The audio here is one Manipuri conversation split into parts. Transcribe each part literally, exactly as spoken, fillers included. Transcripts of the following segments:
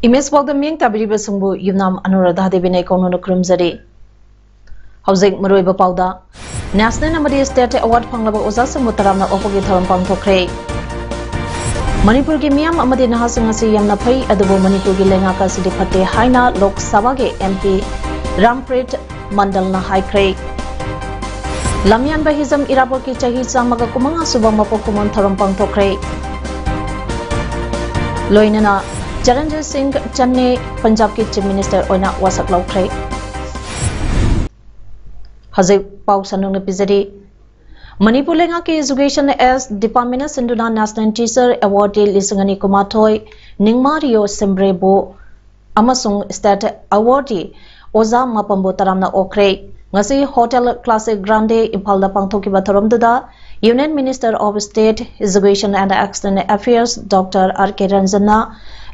Image ꯄꯥꯎꯗꯝ ꯃꯤꯠꯌꯦꯡ ꯇꯥꯕꯤꯔꯤꯕꯁꯤꯡꯕꯨ ꯌꯨꯝꯅꯥꯝ ꯑꯅꯨꯔꯥꯙꯥ ꯗꯦꯕꯤꯅ ꯏꯀꯣꯛꯅꯅ ꯈꯨꯔꯨꯝꯖꯔꯤ꯫ ꯍꯧꯖꯤꯛ ꯃꯔꯨꯑꯣꯏꯕ ꯄꯥꯎꯗ, National ꯑꯃꯗꯤ State Award ꯐꯪꯂꯕ ꯑꯣꯖꯥꯁꯤꯡꯕꯨ ꯇꯔꯥꯝꯅ ꯑꯣꯛꯄꯒꯤ ꯊꯧꯔꯝ ꯄꯥꯡꯊꯣꯛꯈ꯭ꯔꯦ꯫ ꯃꯅꯤꯄꯨꯔꯒꯤ ꯃꯤꯌꯥꯝ ꯑꯃꯗꯤ ꯅꯍꯥꯁꯤꯡ ꯑꯁꯤ ꯌꯥꯝꯅ ꯐꯩ, ꯑꯗꯨꯕꯨ ꯃꯅꯤꯄꯨꯔꯒꯤ ꯂꯩꯉꯥꯛ ꯑꯁꯤꯗꯤ ꯐꯠꯇꯦ ꯍꯥꯏꯅ ꯂꯣꯛ ꯁꯚꯥꯒꯤ M P ꯔꯥꯝꯄ꯭ꯔꯤꯠ ꯃꯟꯗꯜꯅ ꯍꯥꯏꯈ꯭ꯔꯦ꯫ ꯂꯝꯌꯥꯟꯕ ꯍꯤꯖꯝ ꯏꯔꯥꯕꯣꯠꯀꯤ ꯆꯍꯤ ꯆꯥꯝꯃꯒ ꯀꯨꯟꯃꯉꯥ ꯁꯨꯕ ꯃꯄꯣꯛ ꯀꯨꯝꯑꯣꯟ ꯊꯧꯔꯝ ꯄꯥꯡꯊꯣꯛꯈ꯭ꯔꯦ꯫ ꯂꯣꯏꯅꯅ ꯆꯔꯟꯖꯤꯠ ꯁꯤꯡ ꯆꯟꯅꯦ ꯄꯟꯖꯥꯕꯀꯤ Chief Minister ꯑꯣꯏꯅ ꯋꯥꯁꯛ ꯂꯧꯈ꯭ꯔꯦ꯫ ꯍꯧꯖꯤꯛ ꯄꯥꯎ ꯁꯟꯗꯣꯛꯅ ꯄꯤꯖꯔꯤ꯫ ꯃꯅꯤꯄꯨꯔ ꯂꯩꯉꯥꯛꯀꯤ Education S Departmentꯅ ꯁꯤꯟꯗꯨꯅ National Teacher Awardee ꯂꯤꯁꯤꯡ ꯑꯅꯤ ꯀꯨꯟꯃꯥꯊꯣꯏ ꯅꯤꯡꯃꯥꯔꯤꯌꯣ ꯁꯤꯝꯕ꯭ꯔꯦꯕꯨ ꯑꯃꯁꯨꯡ State Awardee ꯑꯣꯖꯥ ꯃꯥꯄꯟꯕꯨ ꯇꯔꯥꯝꯅ ꯑꯣꯛꯈ꯭ꯔꯦ꯫ ꯉꯁꯤ Hotel Classic Grande ꯏꯝꯐꯥꯜꯗ ꯄꯥꯡꯊꯣꯛꯈꯤꯕ ꯊꯧꯔꯝꯗꯨꯗ Union Minister of State Education and External Affairs Doctor R K ꯔꯟꯖꯟꯅ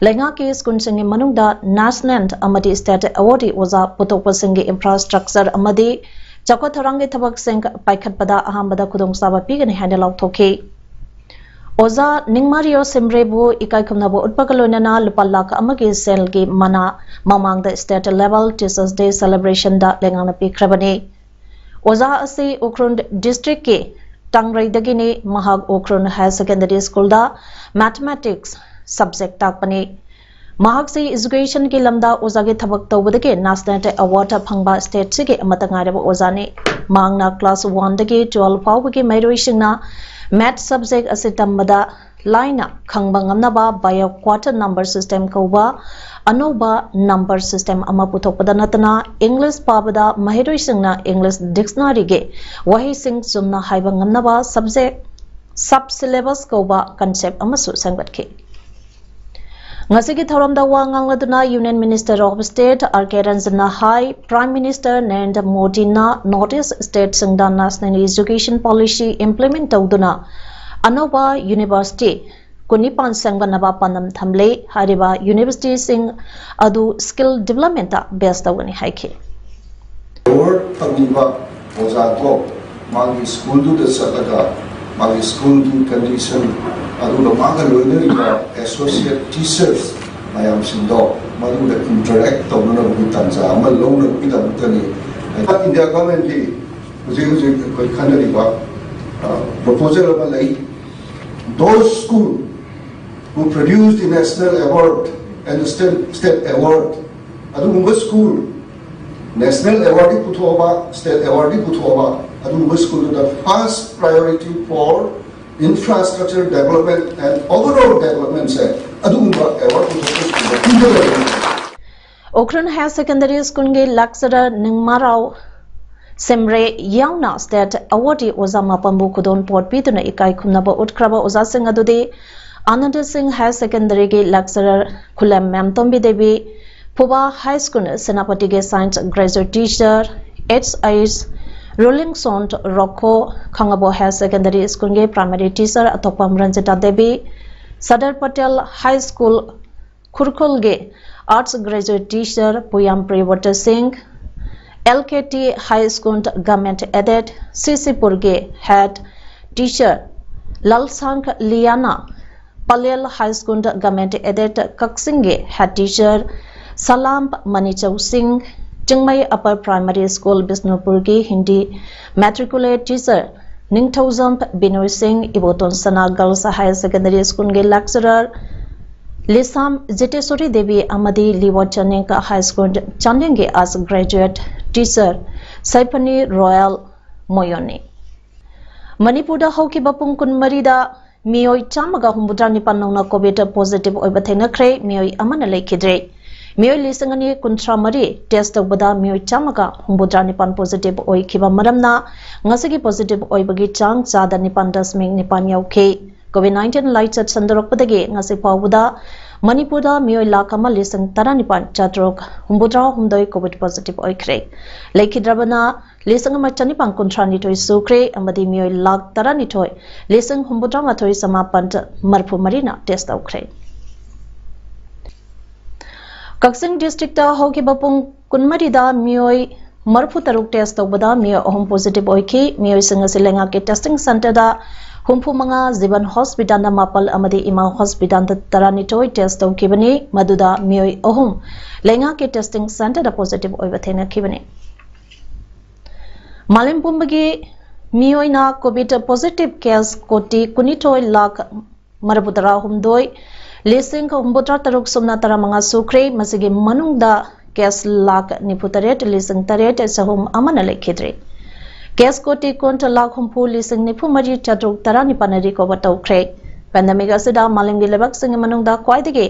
ꯂꯩꯉꯥꯛꯀꯤ ꯁ꯭ꯀꯨꯜꯁꯤꯡꯒꯤ ꯃꯅꯨꯡꯗ National ꯑꯃꯗꯤ State Awardee ꯑꯣꯖꯥ ꯄꯨꯊꯣꯛꯄꯁꯤꯡꯒꯤ infrastructure ꯑꯃꯗꯤ ꯆꯥꯎꯈꯠ ꯊꯧꯔꯥꯡꯒꯤ ꯊꯕꯛꯁꯤꯡ ꯄꯥꯏꯈꯠꯄꯗ ꯑꯍꯥꯟꯕꯗ ꯈꯨꯗꯣꯡꯆꯥꯕ ꯄꯤꯒꯅꯤ ꯍꯥꯏꯅ ꯂꯥꯎꯊꯣꯛꯈꯤ꯫ ꯑꯣꯖꯥ ꯅꯤꯡꯃꯥꯔꯤꯌꯣ ꯁꯤꯝꯕ꯭ꯔꯦꯕꯨ ꯏꯀꯥꯏ ꯈꯨꯝꯅꯕ ꯎꯠꯄꯒ ꯂꯣꯏꯅꯅ ꯂꯨꯄꯥ ꯂꯥꯈ ꯑꯃꯒꯤ ꯁꯦꯜꯒꯤ ꯃꯅꯥ ꯃꯃꯥꯡꯗ State Level Teachers Day Celebrationꯗ ꯂꯩꯉꯥꯛꯅ ꯄꯤꯈ꯭ꯔꯕꯅꯤ꯫ ꯑꯣꯖꯥ ꯑꯁꯤ ꯎꯈ꯭ꯔꯨꯜ Districtꯀꯤ ꯇꯥꯡꯔꯩꯗꯒꯤꯅꯤ꯫ ꯃꯍꯥꯛ Ukhrul Higher Secondary Schoolꯗ Mathematics subject ꯇꯥꯛꯄꯅꯤ꯫ ꯃꯍꯥꯛꯁꯤ Educationꯒꯤ ꯂꯝꯗ ꯑꯣꯖꯥꯒꯤ ꯊꯕꯛ ꯇꯧꯕꯗꯒꯤ National Award ꯐꯪꯕ stateꯁꯤꯒꯤ ꯑꯃꯠꯇ ꯉꯥꯏꯔꯕ ꯑꯣꯖꯥꯅꯤ꯫ ꯃꯍꯥꯛꯅ class oneꯗꯒꯤ twelve ꯐꯥꯎꯕꯒꯤ ꯃꯍꯩꯔꯣꯏꯁꯤꯡꯅ Math subject ꯑꯁꯤ ꯇꯝꯕꯗ ꯂꯥꯏꯅ ꯈꯪꯕ ꯉꯝꯅꯕ bio quarter number system ꯀꯧꯕ ꯑꯅꯧꯕ number system ꯑꯃ ꯄꯨꯊꯣꯛꯄꯗ ꯅꯠꯇꯅ, English ꯄꯥꯕꯗ ꯃꯍꯩꯔꯣꯏꯁꯤꯡꯅ English dictionaryꯒꯤ ꯋꯥꯍꯩꯁꯤꯡ ꯆꯨꯝꯅ ꯍꯥꯏꯕ ꯉꯝꯅꯕ subject sub syllabus ꯀꯧꯕ concept ꯑꯃꯁꯨ ꯁꯦꯝꯒꯠꯈꯤ꯫ ꯉꯁꯤꯒꯤ ꯊꯧꯔꯝꯗ ꯋꯥ ꯉꯥꯡꯂꯗꯨꯅ Union Minister of State R K Ranjana high, Prime Minister Narendra Modina North East State ꯁꯤꯡꯗ National Education Policy implement ꯇꯧꯗꯨꯅ ꯑꯅꯧꯕ university ꯀꯨꯟꯅꯤꯄꯥꯟ ꯁꯦꯝꯒꯠꯅꯕ ꯄꯥꯟꯗꯝ ꯊꯝꯂꯦ꯫ ꯍꯥꯏꯔꯤꯕ university ꯁꯤꯡ ꯑꯗꯨ skill development ꯇ base ꯇꯧꯒꯅꯤ ꯍꯥꯏꯈꯤ꯫ ꯑꯦꯋꯥꯔꯗ ꯐꯪꯉꯤꯕ ꯑꯣꯖꯥꯗꯣ ꯃꯥꯒꯤ ꯁ꯭ꯀꯨꯜꯗꯨꯗ ꯆꯠꯂꯒ ꯃꯥꯒꯤ ꯁ꯭ꯀꯨꯜꯒꯤ ꯀꯟꯗꯤꯁꯟ, ꯑꯗꯨꯒ ꯃꯥꯒ ꯂꯣꯏꯅꯔꯤꯕ associate teachers ꯃꯌꯥꯝꯁꯤꯡꯗꯣ ꯃꯗꯨꯗ interact ꯇꯧꯅꯅꯕꯒꯤ ꯇꯥꯟꯖꯥ ꯑꯃ ꯂꯧꯅꯕꯒꯤꯗꯃꯛꯇꯅꯤ꯫ ꯏꯟꯗꯤꯌꯥ ꯒꯚꯔꯟꯃꯦꯟꯠꯀꯤ ꯍꯧꯖꯤꯛ ꯍꯧꯖꯤꯛ ꯑꯩꯈꯣꯏ ꯈꯟꯅꯔꯤꯕ proposal ꯑꯃ ꯂꯩ꯫ Those school who produce the national award and the state, state award, ꯑꯗꯨꯒꯨꯝꯕ ꯁ꯭ꯀꯨꯜ, ꯅꯦꯁꯅꯦꯜ ꯑꯦꯋꯥꯔꯗꯤ ꯄꯨꯊꯣꯛꯑꯕ, ꯁ꯭ꯇꯦꯠ ꯑꯦꯋꯥꯔꯗꯤ ꯄꯨꯊꯣꯛꯑꯕ, ꯑꯗꯨꯒꯨꯝꯕ ꯁ꯭ꯀꯨꯜꯗꯨꯗ first priority for infrastructure development and overall development ꯁꯦ ꯑꯗꯨꯒꯨꯝꯕ ꯑꯦꯋꯥꯔꯗ ꯄꯨꯊꯣꯛꯄ ꯁ꯭ꯀꯨꯜꯗ ꯄꯤꯒꯗꯕꯅꯤ꯫ Ukhrul Higher Secondary School ꯒꯤ lecturer ꯅꯤꯡꯃꯥꯔꯥꯎ ꯁꯦꯝꯔꯦ ꯌꯥꯎꯅ state awardee ꯑꯣꯖꯥ ꯃꯥꯄꯟꯕꯨ ꯈꯨꯗꯣꯜ ꯄꯣꯠ ꯄꯤꯗꯨꯅ ꯏꯀꯥꯏ ꯈꯨꯝꯅꯕ ꯎꯠꯈ꯭ꯔꯕ ꯑꯣꯖꯥꯁꯤꯡ ꯑꯗꯨꯗꯤ ꯑꯅꯟꯗ ꯁꯤꯡ Higher Secondary ꯒꯤ lecturer ꯈꯨꯂꯦꯝ ꯃꯦꯝꯇꯣꯝꯕꯤ Devi, ꯐꯨꯕꯥ High School ꯁꯦꯅꯥꯄꯇꯤꯒꯤ science graduate teacher H I S ꯔꯣꯂꯤꯡꯁꯣꯟ ꯔꯣꯈꯣ, Khangabok Higher Secondary School ꯒꯤ primary teacher ꯑꯊꯣꯛꯄꯝ Ranjita Devi, Sardar Patel High School ꯈꯨꯔꯈꯨꯜꯒꯤ arts graduate teacher ꯄꯨꯌꯥꯝ ꯄ꯭ꯔꯤꯌꯕ꯭ꯔꯇ ꯁꯤꯡ, L K T High School Government Aided ꯁꯤꯁꯤꯄꯨꯔꯒꯤ head teacher ꯂꯜꯁꯥꯡ ꯂꯤꯌꯥꯅꯥ, Pallel High School Government Aided ꯀꯛꯆꯤꯡꯒꯤ head teacher ꯁꯂꯥꯝ ꯃꯅꯤꯆꯧ ꯁꯤꯡ, ꯆꯤꯡꯃꯩ Upper Primary School ꯕꯤꯁꯅꯨꯄꯨꯔꯒꯤ Hindi matriculate teacher ꯅꯤꯡꯊꯧꯖꯝ ꯕꯤꯅꯣꯏ ꯁꯤꯡ, ꯏꯕꯣꯇꯣꯟ ꯁꯅꯥ Girls Higher Secondary School ꯒꯤ lecturer ꯂꯤꯁꯥꯝ ꯖꯤꯇꯦꯁꯣꯔꯤ ꯗꯦꯕꯤ ꯑꯃꯗꯤ ꯂꯤꯋꯥ ꯆꯥꯅꯤꯡ High School ꯆꯥꯅꯤꯡꯒꯤ arts graduate teacher ꯁꯩꯐꯅꯤ ꯔꯣꯌꯦꯜ ꯃꯣꯌꯣꯅꯤ꯫ ꯃꯅꯤꯄꯨꯔꯗ ꯍꯧꯈꯤꯕ ꯄꯨꯡ ꯀꯨꯟꯃꯔꯤꯗ ꯃꯤꯑꯣꯏ ꯆꯥꯝꯃꯒ ꯍꯨꯝꯐꯨꯇꯔꯥ ꯅꯤꯄꯥꯟ ꯅꯧꯅ COVID positive ꯑꯣꯏꯕ ꯊꯦꯡꯅꯈ꯭ꯔꯦ꯫ ꯃꯤꯑꯣꯏ ꯑꯃꯅ ꯂꯩꯈꯤꯗ꯭ꯔꯦ꯫ ꯃꯤꯑꯣꯏ ꯂꯤꯁꯤꯡ ꯑꯅꯤ ꯀꯨꯟꯊ꯭ꯔꯥ ꯃꯔꯤ test ꯇꯧꯕꯗ ꯃꯤꯑꯣꯏ ꯆꯥꯝꯃꯒ ꯍꯨꯝꯐꯨꯇꯔꯥ ꯅꯤꯄꯥꯟ positive ꯑꯣꯏꯈꯤꯕ ꯃꯔꯝꯅ ꯉꯁꯤꯒꯤ positive ꯑꯣꯏꯕꯒꯤ ꯆꯥꯡ ꯆꯥꯗ ꯅꯤꯄꯥꯟ ꯗꯁꯃꯤꯛ ꯅꯤꯄꯥꯟ ꯌꯧꯈꯤ꯫ COVID nineteen ꯂꯥꯏꯆꯠ ꯁꯟꯗꯣꯔꯛꯄꯗꯒꯤ ꯉꯁꯤ ꯐꯥꯎꯕꯗ ꯃꯅꯤꯄꯨꯔꯗ ꯃꯤꯑꯣꯏ ꯂꯥꯈ ꯑꯃ ꯂꯤꯁꯤꯡ ꯇꯔꯥꯅꯤꯄꯥꯟ ꯆꯥꯇ꯭ꯔꯨꯛ ꯍꯨꯝꯐꯨꯇꯔꯥ ꯍꯨꯝꯗꯣꯏ ꯀꯣꯚꯤꯗ ꯄꯣꯖꯤꯇꯤꯚ ꯑꯣꯏꯈ꯭ꯔꯦ꯫ ꯂꯩꯈꯤꯗ꯭ꯔꯕꯅ ꯂꯤꯁꯤꯡ ꯑꯃ ꯆꯅꯤꯄꯥꯟ ꯀꯨꯟꯊ꯭ꯔꯥ ꯅꯤꯊꯣꯏ ꯁꯨꯈ꯭ꯔꯦ ꯑꯃꯗꯤ ꯃꯤꯑꯣꯏ ꯂꯥꯈ ꯇꯔꯥꯅꯤꯊꯣꯏ ꯂꯤꯁꯤꯡ ꯍꯨꯝꯐꯨꯇꯔꯥ ꯃꯥꯊꯣꯏ ꯆꯃꯥꯄꯟ ꯃꯔꯤꯐꯨ ꯃꯔꯤꯅ ꯇꯦꯁ ꯇꯧꯈ꯭ꯔꯦ꯫ ꯀꯛꯆꯤꯡ ꯗꯤꯁꯇ꯭ꯔꯤꯛꯇ ꯍꯧꯈꯤꯕ ꯄꯨꯡ ꯀꯨꯟꯃꯔꯤꯗ ꯃꯤꯑꯣꯏ ꯃꯔꯤꯐꯨ ꯇꯔꯨꯛ ꯇꯦꯁ ꯇꯧꯕꯗ ꯃꯤꯑꯣꯏ ꯑꯍꯨꯝ ꯄꯣꯖꯤꯇꯤꯚ ꯑꯣꯏꯈꯤ꯫ ꯃꯤꯑꯣꯏꯁꯤꯡ ꯑꯁꯤ ꯂꯩꯉꯥꯛꯀꯤ ꯇꯦꯁꯇꯤꯡ ꯁꯦꯟꯇꯔꯗ ꯍꯨꯝꯐꯨ ꯃꯉꯥ, ꯖꯤꯕꯟ ꯍꯣꯁꯄꯤꯇꯥꯜꯗ ꯃꯥꯄꯜ ꯑꯃꯗꯤ ꯏꯃꯥ ꯍꯣꯁꯄꯤꯇꯥꯜꯗ ꯇꯔꯥꯅꯤꯊꯣꯏ ꯇꯦꯁ ꯇꯧꯈꯤꯕꯅꯤ꯫ ꯃꯗꯨꯗ ꯃꯤꯑꯣꯏ ꯑꯍꯨꯝ ꯂꯩꯉꯥꯛꯀꯤ ꯇꯦꯁꯇꯤꯡ ꯁꯦꯟꯇꯔꯗ ꯄꯣꯖꯤꯇꯤꯚ ꯑꯣꯏꯕ ꯊꯦꯡꯅꯈꯤꯕꯅꯤ꯫ ꯃꯥꯂꯦꯝ ꯄꯨꯝꯕꯒꯤ ꯃꯤꯑꯣꯏꯅ ꯀꯣꯚꯤꯗ ꯄꯣꯖꯤꯇꯤꯚ ꯀꯦꯁ ꯀꯣꯇꯤ ꯀꯨꯟꯅꯤꯊꯣꯏ ꯂꯥꯈ ꯃꯔꯤꯐꯨ ꯇꯔꯥ ꯍꯨꯝꯗꯣꯏ ꯂꯤꯁꯤꯡ ꯍꯨꯝꯐꯨꯇꯔꯥ ꯇꯔꯨꯛ ꯁꯨꯞꯅ ꯇꯔꯥꯃꯉꯥ ꯁꯨꯈ꯭ꯔꯦ꯫ ꯃꯁꯤꯒꯤ ꯃꯅꯨꯡꯗ ꯀꯦꯁ ꯂꯥꯈ ꯅꯤꯐꯨ ꯇꯔꯦꯠ ꯂꯤꯁꯤꯡ ꯇꯔꯦꯠ ꯆꯍꯨꯝ ꯑꯃꯅ ꯂꯩꯈꯤꯗ꯭ꯔꯦ꯫ ꯀꯦꯁ ꯀꯣꯇꯤ ꯀꯨꯟ ꯂꯥꯈ ꯍꯨꯝꯐꯨ ꯂꯤꯁꯤꯡ ꯅꯤꯐꯨ ꯃꯔꯤ ꯆꯥꯇ꯭ꯔꯨꯛ ꯇꯔꯥꯅꯤꯄꯥꯟꯅ ꯔꯤꯀꯣꯚꯔ ꯇꯧꯈ꯭ꯔꯦ꯫ ꯄꯦꯟꯗꯦꯃꯤꯛ ꯑꯁꯤꯗ ꯃꯥꯂꯦꯝꯒꯤ ꯂꯩꯕꯥꯛꯁꯤꯡꯒꯤ ꯃꯅꯨꯡꯗ ꯈ꯭ꯋꯥꯏꯗꯒꯤ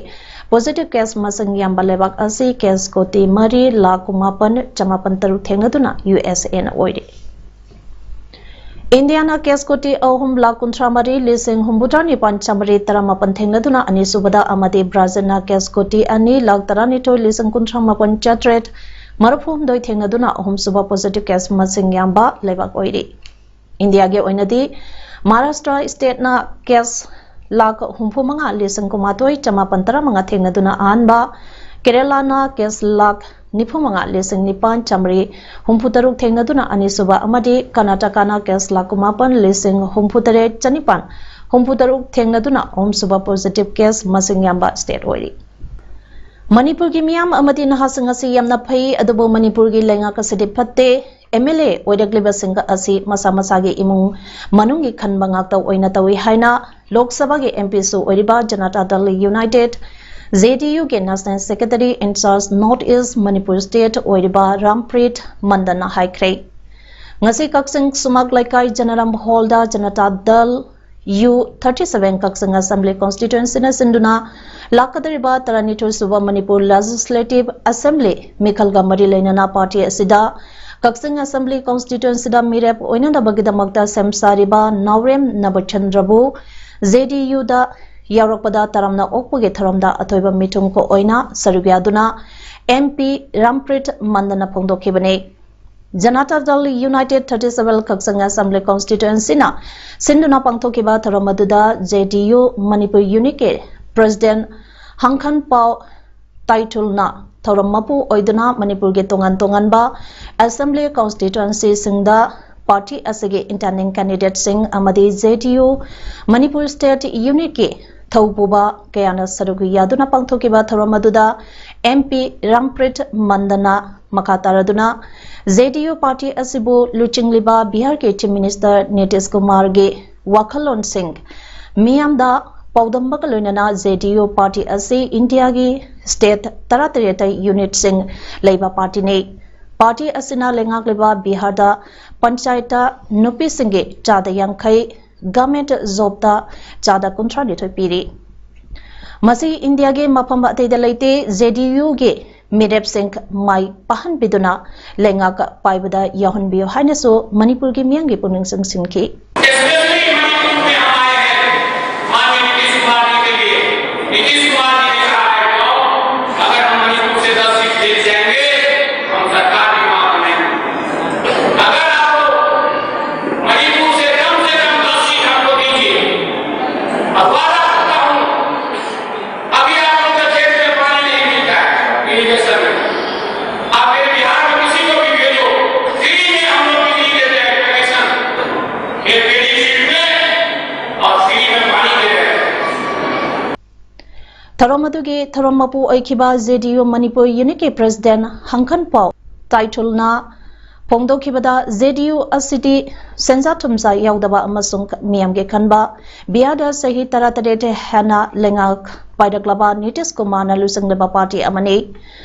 ꯄꯣꯖꯤꯇꯤꯚ ꯀꯦꯁ ꯃꯁꯤꯡ ꯌꯥꯝꯕ ꯂꯩꯕꯥꯛ ꯑꯁꯤ ꯀꯦꯁ ꯀꯣꯇꯤ ꯃꯔꯤ ꯂꯥꯈ ꯀꯨꯟꯃꯥꯄꯟ ꯆꯃꯥꯄꯟ ꯇꯔꯨꯛ ꯊꯦꯡꯅꯗꯨꯅ ꯌꯨ ꯑꯦꯁ ꯑꯦꯅ ꯑꯣꯏꯔꯤ꯫ ꯏꯟꯗꯤꯌꯥꯅ ꯀꯦꯁ ꯀꯣꯇꯤ ꯑꯍꯨꯝ ꯂꯥꯈ ꯀꯨꯟꯊ꯭ꯔꯥ ꯃꯔꯤ ꯂꯤꯁꯤꯡ ꯍꯨꯝꯐꯨꯇꯔꯥ ꯅꯤꯄꯥꯟ ꯆꯥꯃꯔꯤ ꯇꯔꯥꯃꯥꯄꯟ ꯊꯦꯡꯅꯗꯨꯅ ꯑꯅꯤꯁꯨꯕꯗ ꯑꯃꯗꯤ ꯕ꯭ꯔꯥꯖꯤꯜꯅ ꯀꯦꯁ ꯀꯣꯇꯤ ꯑꯅꯤ ꯂꯥꯈ ꯇꯔꯥꯅꯤꯊꯣꯏ ꯂꯤꯁꯤꯡ ꯀꯨꯟꯊ꯭ꯔꯥ ꯃꯥꯄꯟ ꯆꯥꯇ꯭ꯔꯦꯠ ꯃꯔꯤꯐꯨ ꯍꯨꯝꯗꯣꯏ ꯊꯦꯡꯅꯗꯨꯅ ꯑꯍꯨꯝꯁꯨꯕ ꯄꯣꯖꯤꯇꯤꯚ ꯀꯦꯁ ꯃꯁꯤꯡ ꯌꯥꯝꯕ ꯂꯩꯕꯥꯛ ꯑꯣꯏꯔꯤ꯫ ꯏꯟꯗꯤꯌꯥꯒꯤ ꯑꯣꯏꯅꯗꯤ ꯃꯍꯥꯔꯥꯁꯇ꯭ꯔ ꯁ꯭ꯇꯦꯠꯅ ꯀꯦꯁ ꯂꯥꯈ ꯍꯨꯝꯐꯨ ꯃꯉꯥ ꯂꯤꯁꯤꯡ ꯀꯨꯟꯃꯥꯊꯣꯏ ꯆꯃꯥꯄꯟ ꯇꯔꯥꯃꯉꯥ ꯊꯦꯡꯅꯗꯨꯅ ꯑꯍꯥꯟꯕ, ꯀꯦꯔꯦꯂꯥꯅ ꯀꯦꯁ ꯂꯥꯈ ꯅꯤꯐꯨ ꯃꯉꯥ ꯂꯤꯁꯤꯡ ꯅꯤꯄꯥꯟ ꯆꯥꯃꯔꯤ ꯍꯨꯝꯐꯨ ꯇꯔꯨꯛ ꯊꯦꯡꯅꯗꯨꯅ ꯑꯅꯤꯁꯨꯕ ꯑꯃꯗꯤ ꯀꯔꯅꯥꯇꯀꯥꯅ ꯀꯦꯁ ꯂꯥꯈ ꯀꯨꯟꯃꯥꯄꯟ ꯂꯤꯁꯤꯡ ꯍꯨꯝꯐꯨ ꯇꯔꯦꯠ ꯆꯅꯤꯄꯥꯟ ꯍꯨꯝꯐꯨ ꯇꯔꯨꯛ ꯊꯦꯡꯅꯗꯨꯅ ꯑꯍꯨꯝꯁꯨꯕ ꯄꯣꯖꯤꯇꯤꯚ ꯀꯦꯁ ꯃꯁꯤꯡ ꯌꯥꯝꯕ ꯁ꯭ꯇꯦꯠ ꯑꯣꯏꯔꯤ꯫ ꯃꯅꯤꯄꯨꯔꯒꯤ ꯃꯤꯌꯥꯝ ꯑꯃꯗꯤ ꯅꯍꯥꯁꯤꯡ ꯑꯁꯤ ꯌꯥꯝꯅ ꯐꯩ, ꯑꯗꯨꯕꯨ ꯃꯅꯤꯄꯨꯔꯒꯤ ꯂꯩꯉꯥꯛ ꯑꯁꯤꯗꯤ ꯐꯠꯇꯦ꯫ ꯑꯦꯝ ꯑꯦꯜ ꯑꯦ ꯑꯣꯏꯔꯛꯂꯤꯕꯁꯤꯡ ꯑꯁꯤ ꯃꯁꯥ ꯃꯁꯥꯒꯤ ꯏꯃꯨꯡ ꯃꯅꯨꯡꯒꯤ ꯈꯟꯕ ꯉꯥꯛꯇ ꯑꯣꯏꯅ ꯇꯧꯏ ꯍꯥꯏꯅ ꯂꯣꯛ ꯁꯚꯥꯒꯤ ꯑꯦꯝ ꯄꯤꯁꯨ ꯑꯣꯏꯔꯤꯕ ꯖꯅꯇꯥ ꯗꯜ ꯌꯨꯅꯥꯏꯇꯦꯗ, ꯖꯦ ꯗꯤ ꯌꯨꯒꯤ national secretary in charge north east Manipur state ꯑꯣꯏꯔꯤꯕ ꯔꯥꯝꯄ꯭ꯔꯤꯠ ꯃꯟꯗꯟꯅ ꯍꯥꯏꯈ꯭ꯔꯦ꯫ ꯉꯁꯤ ꯀꯛꯆꯤꯡ ꯁꯨꯃꯥꯛ ꯂꯩꯀꯥꯏ ꯖꯅꯔꯥꯝ ꯍꯣꯜꯗ ꯖꯅꯇꯥ ꯗꯜ ꯌꯨ ꯊꯥꯔꯇꯤ ꯁꯚꯦꯟ ꯀꯛꯆꯤꯡ ꯑꯦꯁꯦꯝꯕ꯭ꯂꯤ ꯀꯣꯟꯁꯇꯤꯇ꯭ꯋꯦꯟꯁꯤꯅ ꯁꯤꯟꯗꯨꯅ ꯂꯥꯛꯀꯗꯧꯔꯤꯕ ꯇꯔꯥꯅꯤꯊꯣꯏ ꯁꯨꯕ ꯃꯅꯤꯄꯨꯔ ꯂꯦꯖꯤꯁꯂꯦꯇꯤꯚ ꯑꯦꯁꯦꯝꯕ꯭ꯂꯤ ꯃꯤꯈꯜꯒ ꯃꯔꯤ ꯂꯩꯅꯅ ꯄꯥꯔꯇꯤ ꯑꯁꯤꯗ ꯀꯛꯆꯤꯡ ꯑꯦꯁꯦꯝꯕ꯭ꯂꯤ ꯀꯣꯟꯁꯇꯤꯇ꯭ꯋꯦꯟꯁꯤꯗ ꯃꯤꯔꯦꯞ ꯑꯣꯏꯅꯅꯕꯒꯤꯗꯃꯛꯇ ꯁꯦꯝ ꯁꯥꯔꯤꯕ ꯅꯥꯎꯔꯦꯝ ꯅꯕꯆꯟꯗ꯭ꯔꯕꯨ ꯖꯦ ꯗꯤ ꯌꯨꯗ ꯌꯥꯎꯔꯛꯄꯗ ꯇꯔꯥꯝꯅ ꯑꯣꯛꯄꯒꯤ ꯊꯧꯔꯝꯗ ꯑꯊꯣꯏꯕ ꯃꯤꯊꯨꯡ ꯑꯣꯏꯅ ꯁꯔꯨꯛ ꯌꯥꯗꯨꯅ M P Rampreet Mandana ꯐꯣꯡꯗꯣꯛꯈꯤꯕꯅꯤ꯫ Janata Dal United thirty seven Kakching Assembly Constituency ꯅ ꯁꯤꯟꯗꯨꯅ ꯄꯥꯡꯊꯣꯛꯈꯤꯕ ꯊꯧꯔꯝ ꯑꯗꯨꯗ J D U Manipur Unit ꯀꯤ President ꯍꯪꯈꯟꯄꯥꯎ ꯇꯥꯏꯊꯨꯜꯅ ꯊꯧꯔꯝ ꯃꯄꯨ ꯑꯣꯏꯗꯨꯅ ꯃꯅꯤꯄꯨꯔꯒꯤ ꯇꯣꯉꯥꯟ ꯇꯣꯉꯥꯟꯕ Assembly Constituency ꯁꯤꯡꯗ party ꯑꯁꯤꯒꯤ intending candidate ꯁꯤꯡ ꯑꯃꯗꯤ J D U Manipur State Unit ꯀꯤ ꯊꯧꯄꯨꯕ ꯀꯌꯥꯅ ꯁꯔꯨꯛ ꯌꯥꯗꯨꯅ ꯄꯥꯡꯊꯣꯛꯈꯤꯕ ꯊꯧꯔꯝ ꯑꯗꯨꯗ M P Rampreet Mandana ꯃꯈꯥ ꯇꯥꯔꯗꯨꯅ J D U party ꯑꯁꯤꯕꯨ ꯂꯨꯆꯤꯡꯂꯤꯕ ꯕꯤꯍꯥꯔꯒꯤ Chief Minister ꯅꯤꯇꯤꯁ ꯀꯨꯃꯥꯔꯒꯤ ꯋꯥꯈꯜꯂꯣꯟꯁꯤꯡ ꯃꯤꯌꯥꯝꯗ ꯄꯥꯎꯗꯝꯕꯒ ꯂꯣꯏꯅꯅ J D U party ꯑꯁꯤ ꯏꯟꯗꯤꯌꯥꯒꯤ state ꯇꯔꯥꯇꯔꯦꯠꯇ unit ꯁꯤꯡ ꯂꯩꯕ party ꯅꯤ꯫ Party ꯑꯁꯤꯅ ꯂꯩꯉꯥꯛꯂꯤꯕ ꯕꯤꯍꯥꯔꯗ ꯄꯟꯆꯥꯌꯠꯇ ꯅꯨꯄꯤꯁꯤꯡꯒꯤ ꯆꯥꯗ ꯌꯥꯡꯈꯩ, government job ꯇ ꯆꯥꯗ ꯀꯨꯟꯊ꯭ꯔꯥꯅꯤꯊꯣꯏ ꯄꯤꯔꯤ꯫ ꯃꯁꯤ ꯏꯟꯗꯤꯌꯥꯒꯤ ꯃꯐꯝ ꯑꯇꯩꯗ ꯂꯩꯇꯦ꯫ J D U ꯒꯤ ꯃꯤꯔꯦꯞꯁꯤꯡ ꯃꯥꯏ ꯄꯥꯛꯍꯟꯕꯤꯗꯨꯅ ꯂꯩꯉꯥꯛ ꯄꯥꯏꯕꯗ ꯌꯥꯎꯍꯟꯕꯤꯌꯨ ꯍꯥꯏꯅꯁꯨ ꯃꯅꯤꯄꯨꯔꯒꯤ ꯃꯤꯌꯥꯝꯒꯤ ꯄꯨꯛꯅꯤꯡ ꯆꯤꯡꯁꯤꯟꯈꯤ꯫ Especially मणिपुर में हम आए हैं माननीय नीतीश कुमार जी के लिए। नीतीश कुमार जी ने कहा है कि आओ, अगर हम मणिपुर से दस सीट जीत जाएंगे, हम सरकार निर्माण करेंगे। अगर आप मणिपुर से कम से कम दस सीट हमको दीजिए, अब वादा करता हूँ, अभी आप लोग के खेत में पानी नहीं मिलता है irrigation में, आप मेरे बिहार में किसी को भी भेजो, free में हम लोग बिजली देते हैं connection, ये पीडीसी में, और free में पानी दे रहे हैं। ꯊꯧꯔꯝ ꯑꯗꯨꯒꯤ ꯊꯧꯔꯝ ꯃꯄꯨ ꯑꯣꯏꯈꯤꯕ J D U Manipur Unit ꯀꯤ President ꯍꯪꯈꯟꯄꯥꯎ ꯇꯥꯏꯊꯨꯜꯅ ꯐꯣꯡꯗꯣꯛꯈꯤꯕꯗ, J D U ꯑꯁꯤꯗꯤ ꯁꯦꯟꯖꯥ ꯊꯨꯝꯖꯥ ꯌꯥꯎꯗꯕ ꯑꯃꯁꯨꯡ ꯃꯤꯌꯥꯝꯒꯤ ꯈꯟꯕ, ꯕꯤꯍꯥꯔꯗ ꯆꯍꯤ ꯇꯔꯥꯇꯔꯦꯠ ꯍꯦꯟꯅ ꯂꯩꯉꯥꯛ ꯄꯥꯏꯔꯛꯂꯕ ꯅꯤꯇꯤꯁ ꯀꯨꯃꯥꯔꯅ ꯂꯨꯆꯤꯡꯂꯕ party ꯑꯃꯅꯤ꯫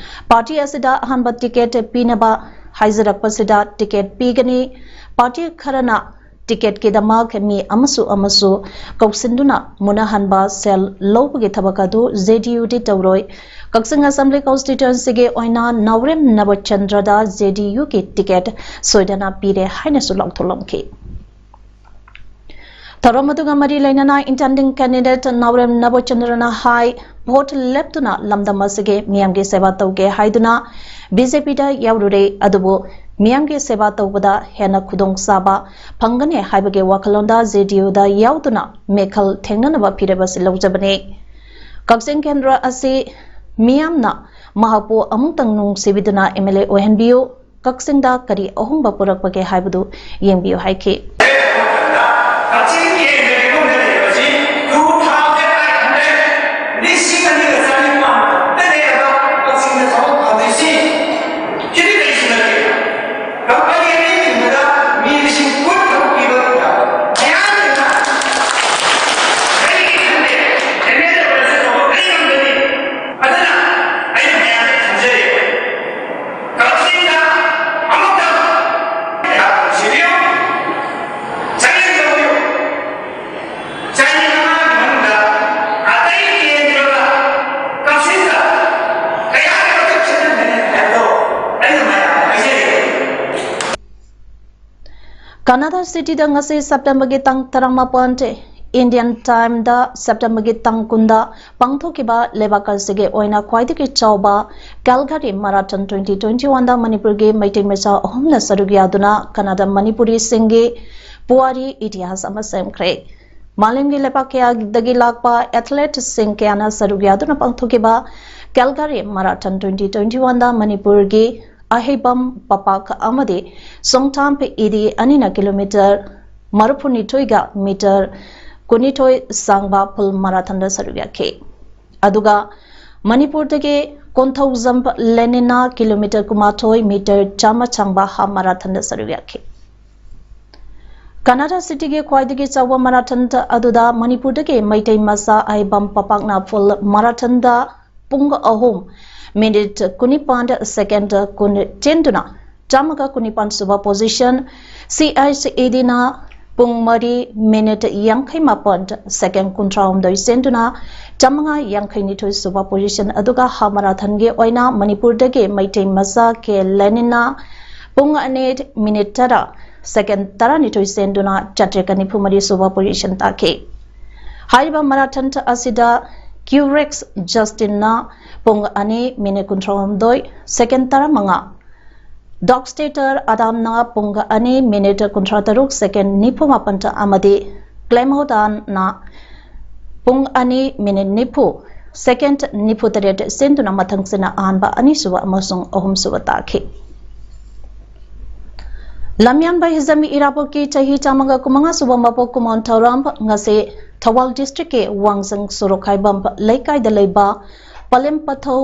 Party ꯑꯁꯤꯗ ꯑꯍꯥꯟꯕ ticket ꯄꯤꯅꯕ ꯍꯥꯏꯖꯔꯛꯄꯁꯤꯗ ticket ꯄꯤꯒꯅꯤ꯫ Party ꯈꯔꯅ ticket ꯀꯤꯗꯃꯛ ꯃꯤ ꯑꯃꯁꯨ ꯑꯃꯁꯨ ꯀꯧꯁꯤꯟꯗꯨꯅ ꯃꯨꯟꯅꯍꯟꯕ ꯁꯦꯜ ꯂꯧꯕꯒꯤ ꯊꯕꯛ ꯑꯗꯨ J D U ꯗꯤ ꯇꯧꯔꯣꯏ꯫ ꯀꯛꯆꯤꯡ Assembly Constituency ꯒꯤ ꯑꯣꯏꯅ ꯅꯥꯎꯔꯦꯝ ꯅꯕꯆꯟꯗ꯭ꯔꯗ J D U ꯒꯤ ticket ꯁꯣꯏꯗꯅ ꯄꯤꯔꯦ ꯍꯥꯏꯅꯁꯨ ꯂꯥꯎꯊꯣꯛꯂꯝꯈꯤ꯫ ꯊꯧꯔꯝ ꯑꯗꯨꯒ ꯃꯔꯤ ꯂꯩꯅꯅ intending candidate ꯅꯥꯎꯔꯦꯝ ꯅꯕꯣꯆꯟꯗ꯭ꯔꯅ ꯍꯥꯏ, ꯚꯣꯠ ꯂꯦꯞꯇꯨꯅ ꯂꯝꯗꯝ ꯑꯁꯤꯒꯤ ꯃꯤꯌꯥꯝꯒꯤ ꯁꯦꯕꯥ ꯇꯧꯒꯦ ꯍꯥꯏꯗꯨꯅ ꯕꯤ ꯖꯦ ꯄꯤꯗ ꯌꯥꯎꯔꯨꯔꯦ, ꯑꯗꯨꯕꯨ ꯃꯤꯌꯥꯝꯒꯤ ꯁꯦꯕꯥ ꯇꯧꯕꯗ ꯍꯦꯟꯅ ꯈꯨꯗꯣꯡꯆꯥꯕ ꯐꯪꯒꯅꯤ ꯍꯥꯏꯕꯒꯤ ꯋꯥꯈꯜꯂꯣꯟꯗ ꯖꯦ ꯗꯤ ꯌꯨꯗ ꯌꯥꯎꯗꯨꯅ ꯃꯤꯈꯜ ꯊꯦꯡꯅꯅꯕ ꯐꯤꯔꯦꯞ ꯑꯁꯤ ꯂꯧꯖꯕꯅꯤ꯫ ꯀꯛꯆꯤꯡ ꯀꯦꯟꯗ꯭ꯔ ꯑꯁꯤ ꯃꯤꯌꯥꯝꯅ ꯃꯍꯥꯛꯄꯨ ꯑꯃꯨꯛꯇꯪ ꯅꯨꯡꯁꯤꯕꯤꯗꯨꯅ ꯑꯦꯝ ꯑꯦꯜ ꯑꯦ ꯑꯣꯏꯍꯟꯕꯤꯌꯨ, ꯀꯛꯆꯤꯡꯗ ꯀꯔꯤ ꯑꯍꯣꯡꯕ ꯄꯨꯔꯛꯄꯒꯦ ꯍꯥꯏꯕꯗꯨ ꯌꯦꯡꯕꯤꯌꯨ ꯍꯥꯏꯈꯤ꯫ ꯀꯛꯆꯤꯡꯒꯤ ꯃꯤꯄꯨꯝꯗ ꯂꯩꯔꯤꯕꯁꯤ two thousand five hundred, ꯂꯤꯁꯤꯡ ꯑꯅꯤꯒ ꯆꯅꯤꯄꯥꯟ ꯈꯛꯇꯅꯦꯕ ꯀꯛꯆꯤꯡꯗ ꯊꯕꯛ ꯐꯪꯗ꯭ꯔꯤꯁꯤ꯫ ꯁꯤꯗꯤ ꯀꯔꯤꯁꯨ ꯅꯠꯇꯦ꯫ ꯀꯝꯄꯅꯤ ꯑꯅꯤ ꯂꯤꯡꯕꯗ ꯃꯤ ꯂꯤꯁꯤꯡ ꯀꯨꯟ ꯊꯕꯛ ꯄꯤꯕ ꯃꯌꯥꯝ ꯂꯩꯅ꯫ ꯑꯩꯒꯤ ꯈꯟꯗꯦ, ꯑꯦꯝ ꯑꯦꯜ ꯑꯦ ꯑꯣꯏꯔꯁꯨ ꯊꯕꯛ ꯑꯩ ꯉꯝꯒꯅꯤ꯫ ꯑꯗꯨꯅ ꯑꯩ ꯃꯌꯥꯝꯗ ꯈꯟꯖꯔꯦꯕ꯫ ꯀꯛꯆꯤꯡꯗ ꯑꯃꯨꯛꯇꯪ ꯁꯤꯕꯤꯌꯨ, ꯆꯥꯌꯦꯡ ꯇꯧꯕꯤꯌꯨ꯫ ꯆꯍꯤ ꯃꯉꯥꯒꯤ ꯃꯅꯨꯡꯗ ꯑꯇꯩ ꯀꯦꯟꯗ꯭ꯔꯒ ꯀꯛꯆꯤꯡꯗ ꯀꯌꯥꯒꯤ ꯃꯇꯤꯛ ꯈꯦꯠꯅꯒꯅꯤ ꯍꯥꯏꯕꯗꯣ ꯑꯩꯅ ꯃꯌꯥꯝꯗ ꯍꯥꯏꯖꯔꯤꯕꯅꯤ꯫ ꯀꯅꯥꯗꯥ ꯁꯤꯇꯤꯗ ꯉꯁꯤ ꯁꯦꯞꯇꯦꯝꯕꯔꯒꯤ ꯇꯥꯡ ꯇꯔꯥꯃꯥꯄꯟ, ꯏꯟꯗꯤꯌꯟ ꯇꯥꯏꯝꯗ ꯁꯦꯞꯇꯦꯝꯕꯔꯒꯤ ꯇꯥꯡ ꯀꯨꯟꯗ ꯄꯥꯡꯊꯣꯛꯈꯤꯕ ꯂꯩꯕꯥꯛ ꯑꯁꯤꯒꯤ ꯑꯣꯏꯅ ꯈ꯭ꯋꯥꯏꯗꯒꯤ ꯆꯥꯎꯕ ꯀꯦꯜꯒꯔꯤ ꯃꯔꯥꯊꯟ twenty twenty one ꯗ ꯃꯅꯤꯄꯨꯔꯒꯤ ꯃꯩꯇꯩ ꯃꯆꯥ ꯑꯍꯨꯝꯅ ꯁꯔꯨꯛ ꯌꯥꯗꯨꯅ ꯀꯅꯥꯗꯥ ꯃꯅꯤꯄꯨꯔꯤꯁꯤꯡꯒꯤ ꯄꯨꯋꯥꯔꯤ ꯏꯇꯤꯍꯥꯁ ꯑꯃ ꯁꯦꯝꯈ꯭ꯔꯦ꯫ ꯃꯥꯂꯦꯝꯒꯤ ꯂꯩꯄꯥꯛ ꯀꯌꯥꯗꯒꯤ ꯂꯥꯛꯄ ꯑꯦꯊꯂꯦꯠꯁꯤꯡ ꯀꯌꯥꯅ ꯁꯔꯨꯛ ꯌꯥꯗꯨꯅ ꯄꯥꯡꯊꯣꯛꯈꯤꯕ ꯀꯦꯜꯒꯔꯤ ꯃꯔꯥꯊꯟ twenty twenty one ꯗ ꯃꯅꯤꯄꯨꯔꯒꯤ ꯑꯍꯩꯕꯝ ꯄꯄꯥꯛ ꯑꯃꯗꯤ ꯁꯣꯡꯊꯥꯝ ꯏꯗꯤ ꯑꯅꯤꯅ ꯀꯤꯂꯣꯃꯤꯇꯔ ꯃꯔꯤꯐꯨꯅꯤꯊꯣꯏꯒ ꯃꯤꯇꯔ ꯀꯨꯟꯅꯤꯊꯣꯏ ꯁꯥꯡꯕ ꯐꯨꯜ ꯃꯔꯥꯊꯟꯗ ꯁꯔꯨꯛ ꯌꯥꯈꯤ꯫ ꯑꯗꯨꯒ ꯃꯅꯤꯄꯨꯔꯗꯒꯤ ꯀꯣꯟꯊꯧꯖꯝ ꯂꯦꯅꯤꯅ ꯀꯤꯂꯣꯃꯤꯇꯔ ꯀꯨꯟꯃꯥꯊꯣꯏ ꯃꯤꯇꯔ ꯆꯥꯝꯃ ꯁꯥꯡꯕ ꯍꯥꯐ ꯃꯔꯥꯊꯟꯗ ꯁꯔꯨꯛ ꯌꯥꯈꯤ꯫ ꯀꯅꯥꯗꯥ ꯁꯤꯇꯤꯒꯤ ꯈ꯭ꯋꯥꯏꯗꯒꯤ ꯆꯥꯎꯕ ꯃꯔꯥꯊꯟ ꯑꯗꯨꯗ ꯃꯅꯤꯄꯨꯔꯗꯒꯤ ꯃꯩꯇꯩ ꯃꯆꯥ ꯑꯍꯩꯕꯝ ꯄꯄꯥꯛꯅ ꯐꯨꯜ ꯃꯔꯥꯊꯟꯗ ꯄꯨꯡ ꯑꯍꯨꯝ ꯃꯤꯅꯤꯠ ꯀꯨꯟꯅꯤꯄꯥꯟ ꯁꯦꯀꯦꯟꯗ ꯀꯨꯟ ꯆꯦꯟꯗꯨꯅ ꯆꯥꯝꯃꯒ ꯀꯨꯟꯅꯤꯄꯥꯟ ꯁꯨꯕ ꯄꯣꯖꯤꯁꯟ, ꯁꯤ ꯑꯩꯆ ꯏꯗꯤꯅ ꯄꯨꯡ ꯃꯔꯤ ꯃꯤꯅꯤꯠ ꯌꯥꯡꯈꯩ ꯃꯥꯄꯟ ꯁꯦꯀꯦꯟ ꯀꯨꯟꯊ꯭ꯔꯥꯍꯨꯝꯗꯣꯏ ꯆꯦꯟꯗꯨꯅ ꯆꯥꯝꯃꯉꯥ ꯌꯥꯡꯈꯩ ꯅꯤꯊꯣꯏ ꯁꯨꯕ ꯄꯣꯖꯤꯁꯟ, ꯑꯗꯨꯒ ꯍꯥꯐ ꯃꯔꯥꯊꯟꯒꯤ ꯑꯣꯏꯅ ꯃꯅꯤꯄꯨꯔꯗꯒꯤ ꯃꯩꯇꯩ ꯃꯆꯥ ꯀꯦ ꯂꯦꯅꯤꯟꯅ ꯄꯨꯡ ꯑꯅꯤ ꯃꯤꯅꯤꯠ ꯇꯔꯥ ꯁꯦꯀꯦꯟ ꯇꯔꯥꯅꯤꯊꯣꯏ ꯆꯦꯟꯗꯨꯅ ꯆꯥꯇ꯭ꯔꯦꯠꯀ ꯅꯤꯐꯨ ꯃꯔꯤ ꯁꯨꯕ ꯄꯣꯖꯤꯁꯟ ꯇꯥꯈꯤ꯫ ꯍꯥꯏꯔꯤꯕ ꯃꯔꯥꯊꯟ ꯑꯁꯤꯗ ꯀ꯭ꯌꯨꯔꯦꯛꯁ ꯖꯁꯇꯤꯟꯅ ꯄꯨꯡ ꯑꯅꯤ ꯃꯤꯅꯤꯠ ꯀꯨꯟꯊ꯭ꯔꯥꯍꯨꯝꯗꯣꯏ ꯁꯦꯀꯦꯟ ꯇꯔꯥꯃꯉꯥ, ꯗꯣꯛꯁꯇꯦꯇꯔ ꯑꯗꯥꯝꯅ ꯄꯨꯡ ꯑꯅꯤ ꯃꯤꯅꯤꯠ ꯀꯨꯟꯊ꯭ꯔꯥ ꯇꯔꯨꯛ ꯁꯦꯀꯦꯟ ꯅꯤꯐꯨ ꯃꯥꯄꯟ ꯑꯃꯗꯤ ꯀ꯭ꯂꯦꯃꯣꯗꯥꯟꯅ ꯄꯨꯡ ꯑꯅꯤ ꯃꯤꯅꯤꯠ ꯅꯤꯐꯨ ꯁꯦꯀꯦꯟ ꯅꯤꯐꯨ ꯇꯔꯦꯠ ꯆꯦꯟꯗꯨꯅ ꯃꯊꯪꯁꯤꯅ ꯑꯍꯥꯟꯕ, ꯑꯅꯤꯁꯨꯕ ꯑꯃꯁꯨꯡ ꯑꯍꯨꯝꯁꯨꯕ ꯇꯥꯈꯤ꯫ ꯂꯝꯌꯥꯟꯕ ꯍꯤꯖꯝ ꯏꯔꯥꯕꯣꯠꯀꯤ ꯆꯍꯤ ꯆꯥꯝꯃꯒ ꯀꯨꯟꯃꯉꯥ ꯁꯨꯕ ꯃꯄꯣꯛ ꯀꯨꯝꯑꯣꯟ ꯊꯧꯔꯝ ꯉꯁꯤ ꯊꯧꯕꯥꯜ ꯗꯤꯁꯇ꯭ꯔꯤꯛꯀꯤ ꯋꯥꯡꯖꯤꯡ ꯁꯣꯔꯣꯛ ꯈꯥꯏꯕꯝ ꯂꯩꯀꯥꯏꯗ ꯂꯩꯕ ꯄꯂꯦꯝ ꯄꯟꯊꯧ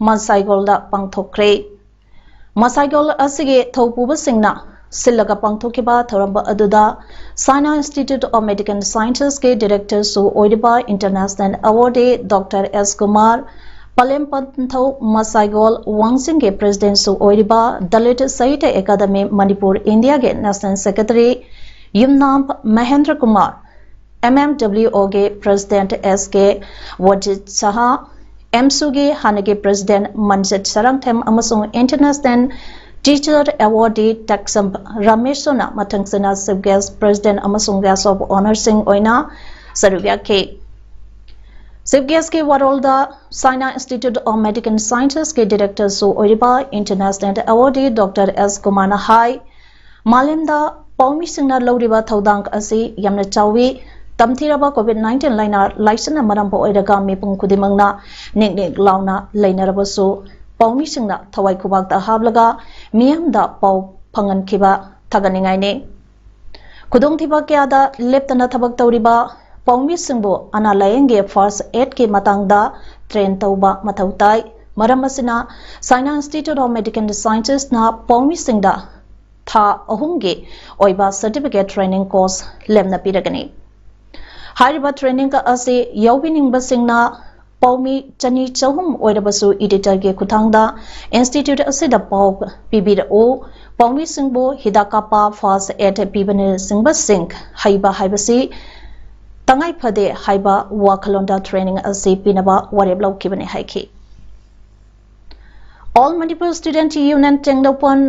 ꯃꯁꯥꯏꯒꯣꯜꯗ ꯄꯥꯡꯊꯣꯛꯈ꯭ꯔꯦ꯫ ꯃꯁꯥꯏꯒꯣꯜ ꯑꯁꯤꯒꯤ ꯊꯧꯄꯨꯕꯁꯤꯡꯅ ꯁꯤꯜꯂꯒ ꯄꯥꯡꯊꯣꯛꯈꯤꯕ ꯊꯧꯔꯝ ꯑꯗꯨꯗ China Institute of Medical Sciences ꯀꯤ ꯗꯤꯔꯦꯛꯇꯔꯁꯨ ꯑꯣꯏꯔꯤꯕ international awardee doctor S Kumar, ꯄꯂꯦꯝ ꯄꯟꯊꯧ ꯃꯁꯥꯏꯒꯣꯜ ꯋꯥꯡꯖꯤꯡꯒꯤ ꯄ꯭ꯔꯦꯁꯤꯗꯦꯟꯠꯁꯨ ꯑꯣꯏꯔꯤꯕ ꯗꯂꯤꯠ ꯁꯥꯍꯤꯇ꯭ꯌ ꯑꯦꯀꯥꯗꯃꯤ ꯃꯅꯤꯄꯨꯔ ꯏꯟꯗꯤꯌꯥꯒꯤ national secretary Yumnam Mahendra Kumar, M M W ꯑꯣꯒꯤ president S K Wajid Saha, ꯑꯦꯝꯁꯨꯒꯤ ꯍꯥꯟꯅꯒꯤ ꯄ꯭ꯔꯦꯁꯤꯗꯦꯟꯠ ꯃꯟꯖꯤꯠ ꯁꯔꯪꯊꯦꯝ ꯑꯃꯁꯨꯡ ꯏꯟꯇꯔꯅꯦꯁꯅꯦꯜ ꯇꯤꯆꯔ ꯑꯦꯋꯥꯔꯗꯤ ꯇꯦꯛꯁꯝ ꯔꯥꯃꯦꯁꯣꯅ ꯃꯊꯪꯁꯤꯅ ꯆꯤꯐ ꯒꯦꯁ, ꯄ꯭ꯔꯦꯁꯤꯗꯦꯟꯠ ꯑꯃꯁꯨꯡ ꯒꯦꯁ ꯑꯣꯐ ꯑꯣꯅꯔꯁꯤꯡ ꯑꯣꯏꯅ ꯁꯔꯨꯛ ꯌꯥꯈꯤ꯫ ꯆꯤꯐ ꯒꯦꯁꯀꯤ ꯋꯥꯔꯣꯜꯗ China Institute of Medical Sciences ꯀꯤ ꯗꯤꯔꯦꯛꯇꯔꯁꯨ ꯑꯣꯏꯔꯤꯕ ꯏꯟꯇꯔꯅꯦꯁꯅꯦꯜ ꯑꯦꯋꯥꯔꯗꯤ ꯗꯣꯛꯇꯔ ꯑꯦꯁ ꯀꯨꯃꯥꯔꯅ ꯍꯥꯏ, ꯃꯥꯂꯦꯝꯗ ꯄꯥꯎꯃꯤꯁꯤꯡꯅ ꯂꯧꯔꯤꯕ ꯊꯧꯗꯥꯡ ꯑꯁꯤ ꯌꯥꯝꯅ ꯆꯥꯎꯏ꯫ ꯇꯝꯊꯤꯔꯕ ꯀꯣꯚꯤꯗ ꯅꯥꯏꯟꯇꯤꯟ ꯂꯥꯏꯅꯥ ꯂꯥꯏꯆꯠꯅ ꯃꯔꯝ ꯑꯣꯏꯔꯒ ꯃꯤꯄꯨꯝ ꯈꯨꯗꯤꯡꯃꯛꯅ ꯅꯤꯛ ꯅꯤꯛ ꯂꯥꯎꯅ ꯂꯩꯅꯔꯕꯁꯨ, ꯄꯥꯎꯃꯤꯁꯤꯡꯅ ꯊꯋꯥꯏ ꯈꯨꯕꯥꯛꯇ ꯍꯥꯞꯂꯒ ꯃꯤꯌꯥꯝꯗ ꯄꯥꯎ ꯐꯪꯍꯟꯈꯤꯕ ꯊꯥꯒꯠꯅꯤꯡꯉꯥꯏꯅꯤ꯫ ꯈꯨꯗꯣꯡꯊꯤꯕ ꯀꯌꯥꯗ ꯂꯦꯞꯇꯅ ꯊꯕꯛ ꯇꯧꯔꯤꯕ ꯄꯥꯎꯃꯤꯁꯤꯡꯕꯨ ꯑꯅꯥ ꯂꯥꯌꯦꯡꯒꯤ ꯐꯥꯔꯁ ꯑꯦꯗꯀꯤ ꯃꯇꯥꯡꯗ ꯇ꯭ꯔꯦꯟ ꯇꯧꯕ ꯃꯊꯧ ꯇꯥꯏ꯫ ꯃꯔꯝ ꯑꯁꯤꯅ, China Institute of Medical Sciences ꯅ ꯄꯥꯎꯃꯤꯁꯤꯡꯗ ꯊꯥ ꯑꯍꯨꯝꯒꯤ ꯑꯣꯏꯕ ꯁꯔꯇꯤꯐꯤꯀꯦꯠ ꯇ꯭ꯔꯦꯅꯤꯡ ꯀꯣꯔꯁ ꯂꯦꯝꯅ ꯄꯤꯔꯒꯅꯤ꯫ ꯍꯥꯏꯔꯤꯕ ꯇ꯭ꯔꯦꯅꯤꯡ ꯑꯁꯤ ꯌꯥꯎꯕꯤꯅꯤꯡꯕꯁꯤꯡꯅ ꯄꯥꯎꯃꯤ ꯆꯅꯤ ꯆꯍꯨꯝ ꯑꯣꯏꯔꯕꯁꯨ ꯏꯗꯤꯇꯔꯒꯤ ꯈꯨꯠꯊꯥꯡꯗ ꯏꯟꯁꯇꯤꯇ꯭ꯌꯨꯠ ꯑꯁꯤꯗ ꯄꯥꯎ ꯄꯤꯕꯤꯔꯛꯎ꯫ ꯄꯥꯎꯃꯤꯁꯤꯡꯕꯨ ꯍꯤꯗꯥꯛ ꯀꯥꯞꯄ, ꯐꯥꯔꯁ ꯑꯦꯗ ꯄꯤꯕꯅꯆꯤꯡꯕꯁꯤꯡ ꯍꯩꯕ ꯍꯥꯏꯕꯁꯤ ꯇꯉꯥꯏ ꯐꯗꯦ ꯍꯥꯏꯕ ꯋꯥꯈꯜꯂꯣꯟꯗ ꯇ꯭ꯔꯦꯅꯤꯡ ꯑꯁꯤ ꯄꯤꯅꯕ ꯋꯥꯔꯦꯞ ꯂꯧꯈꯤꯕꯅꯤ ꯍꯥꯏꯈꯤ꯫ All Manipur Student Union Tengnoupal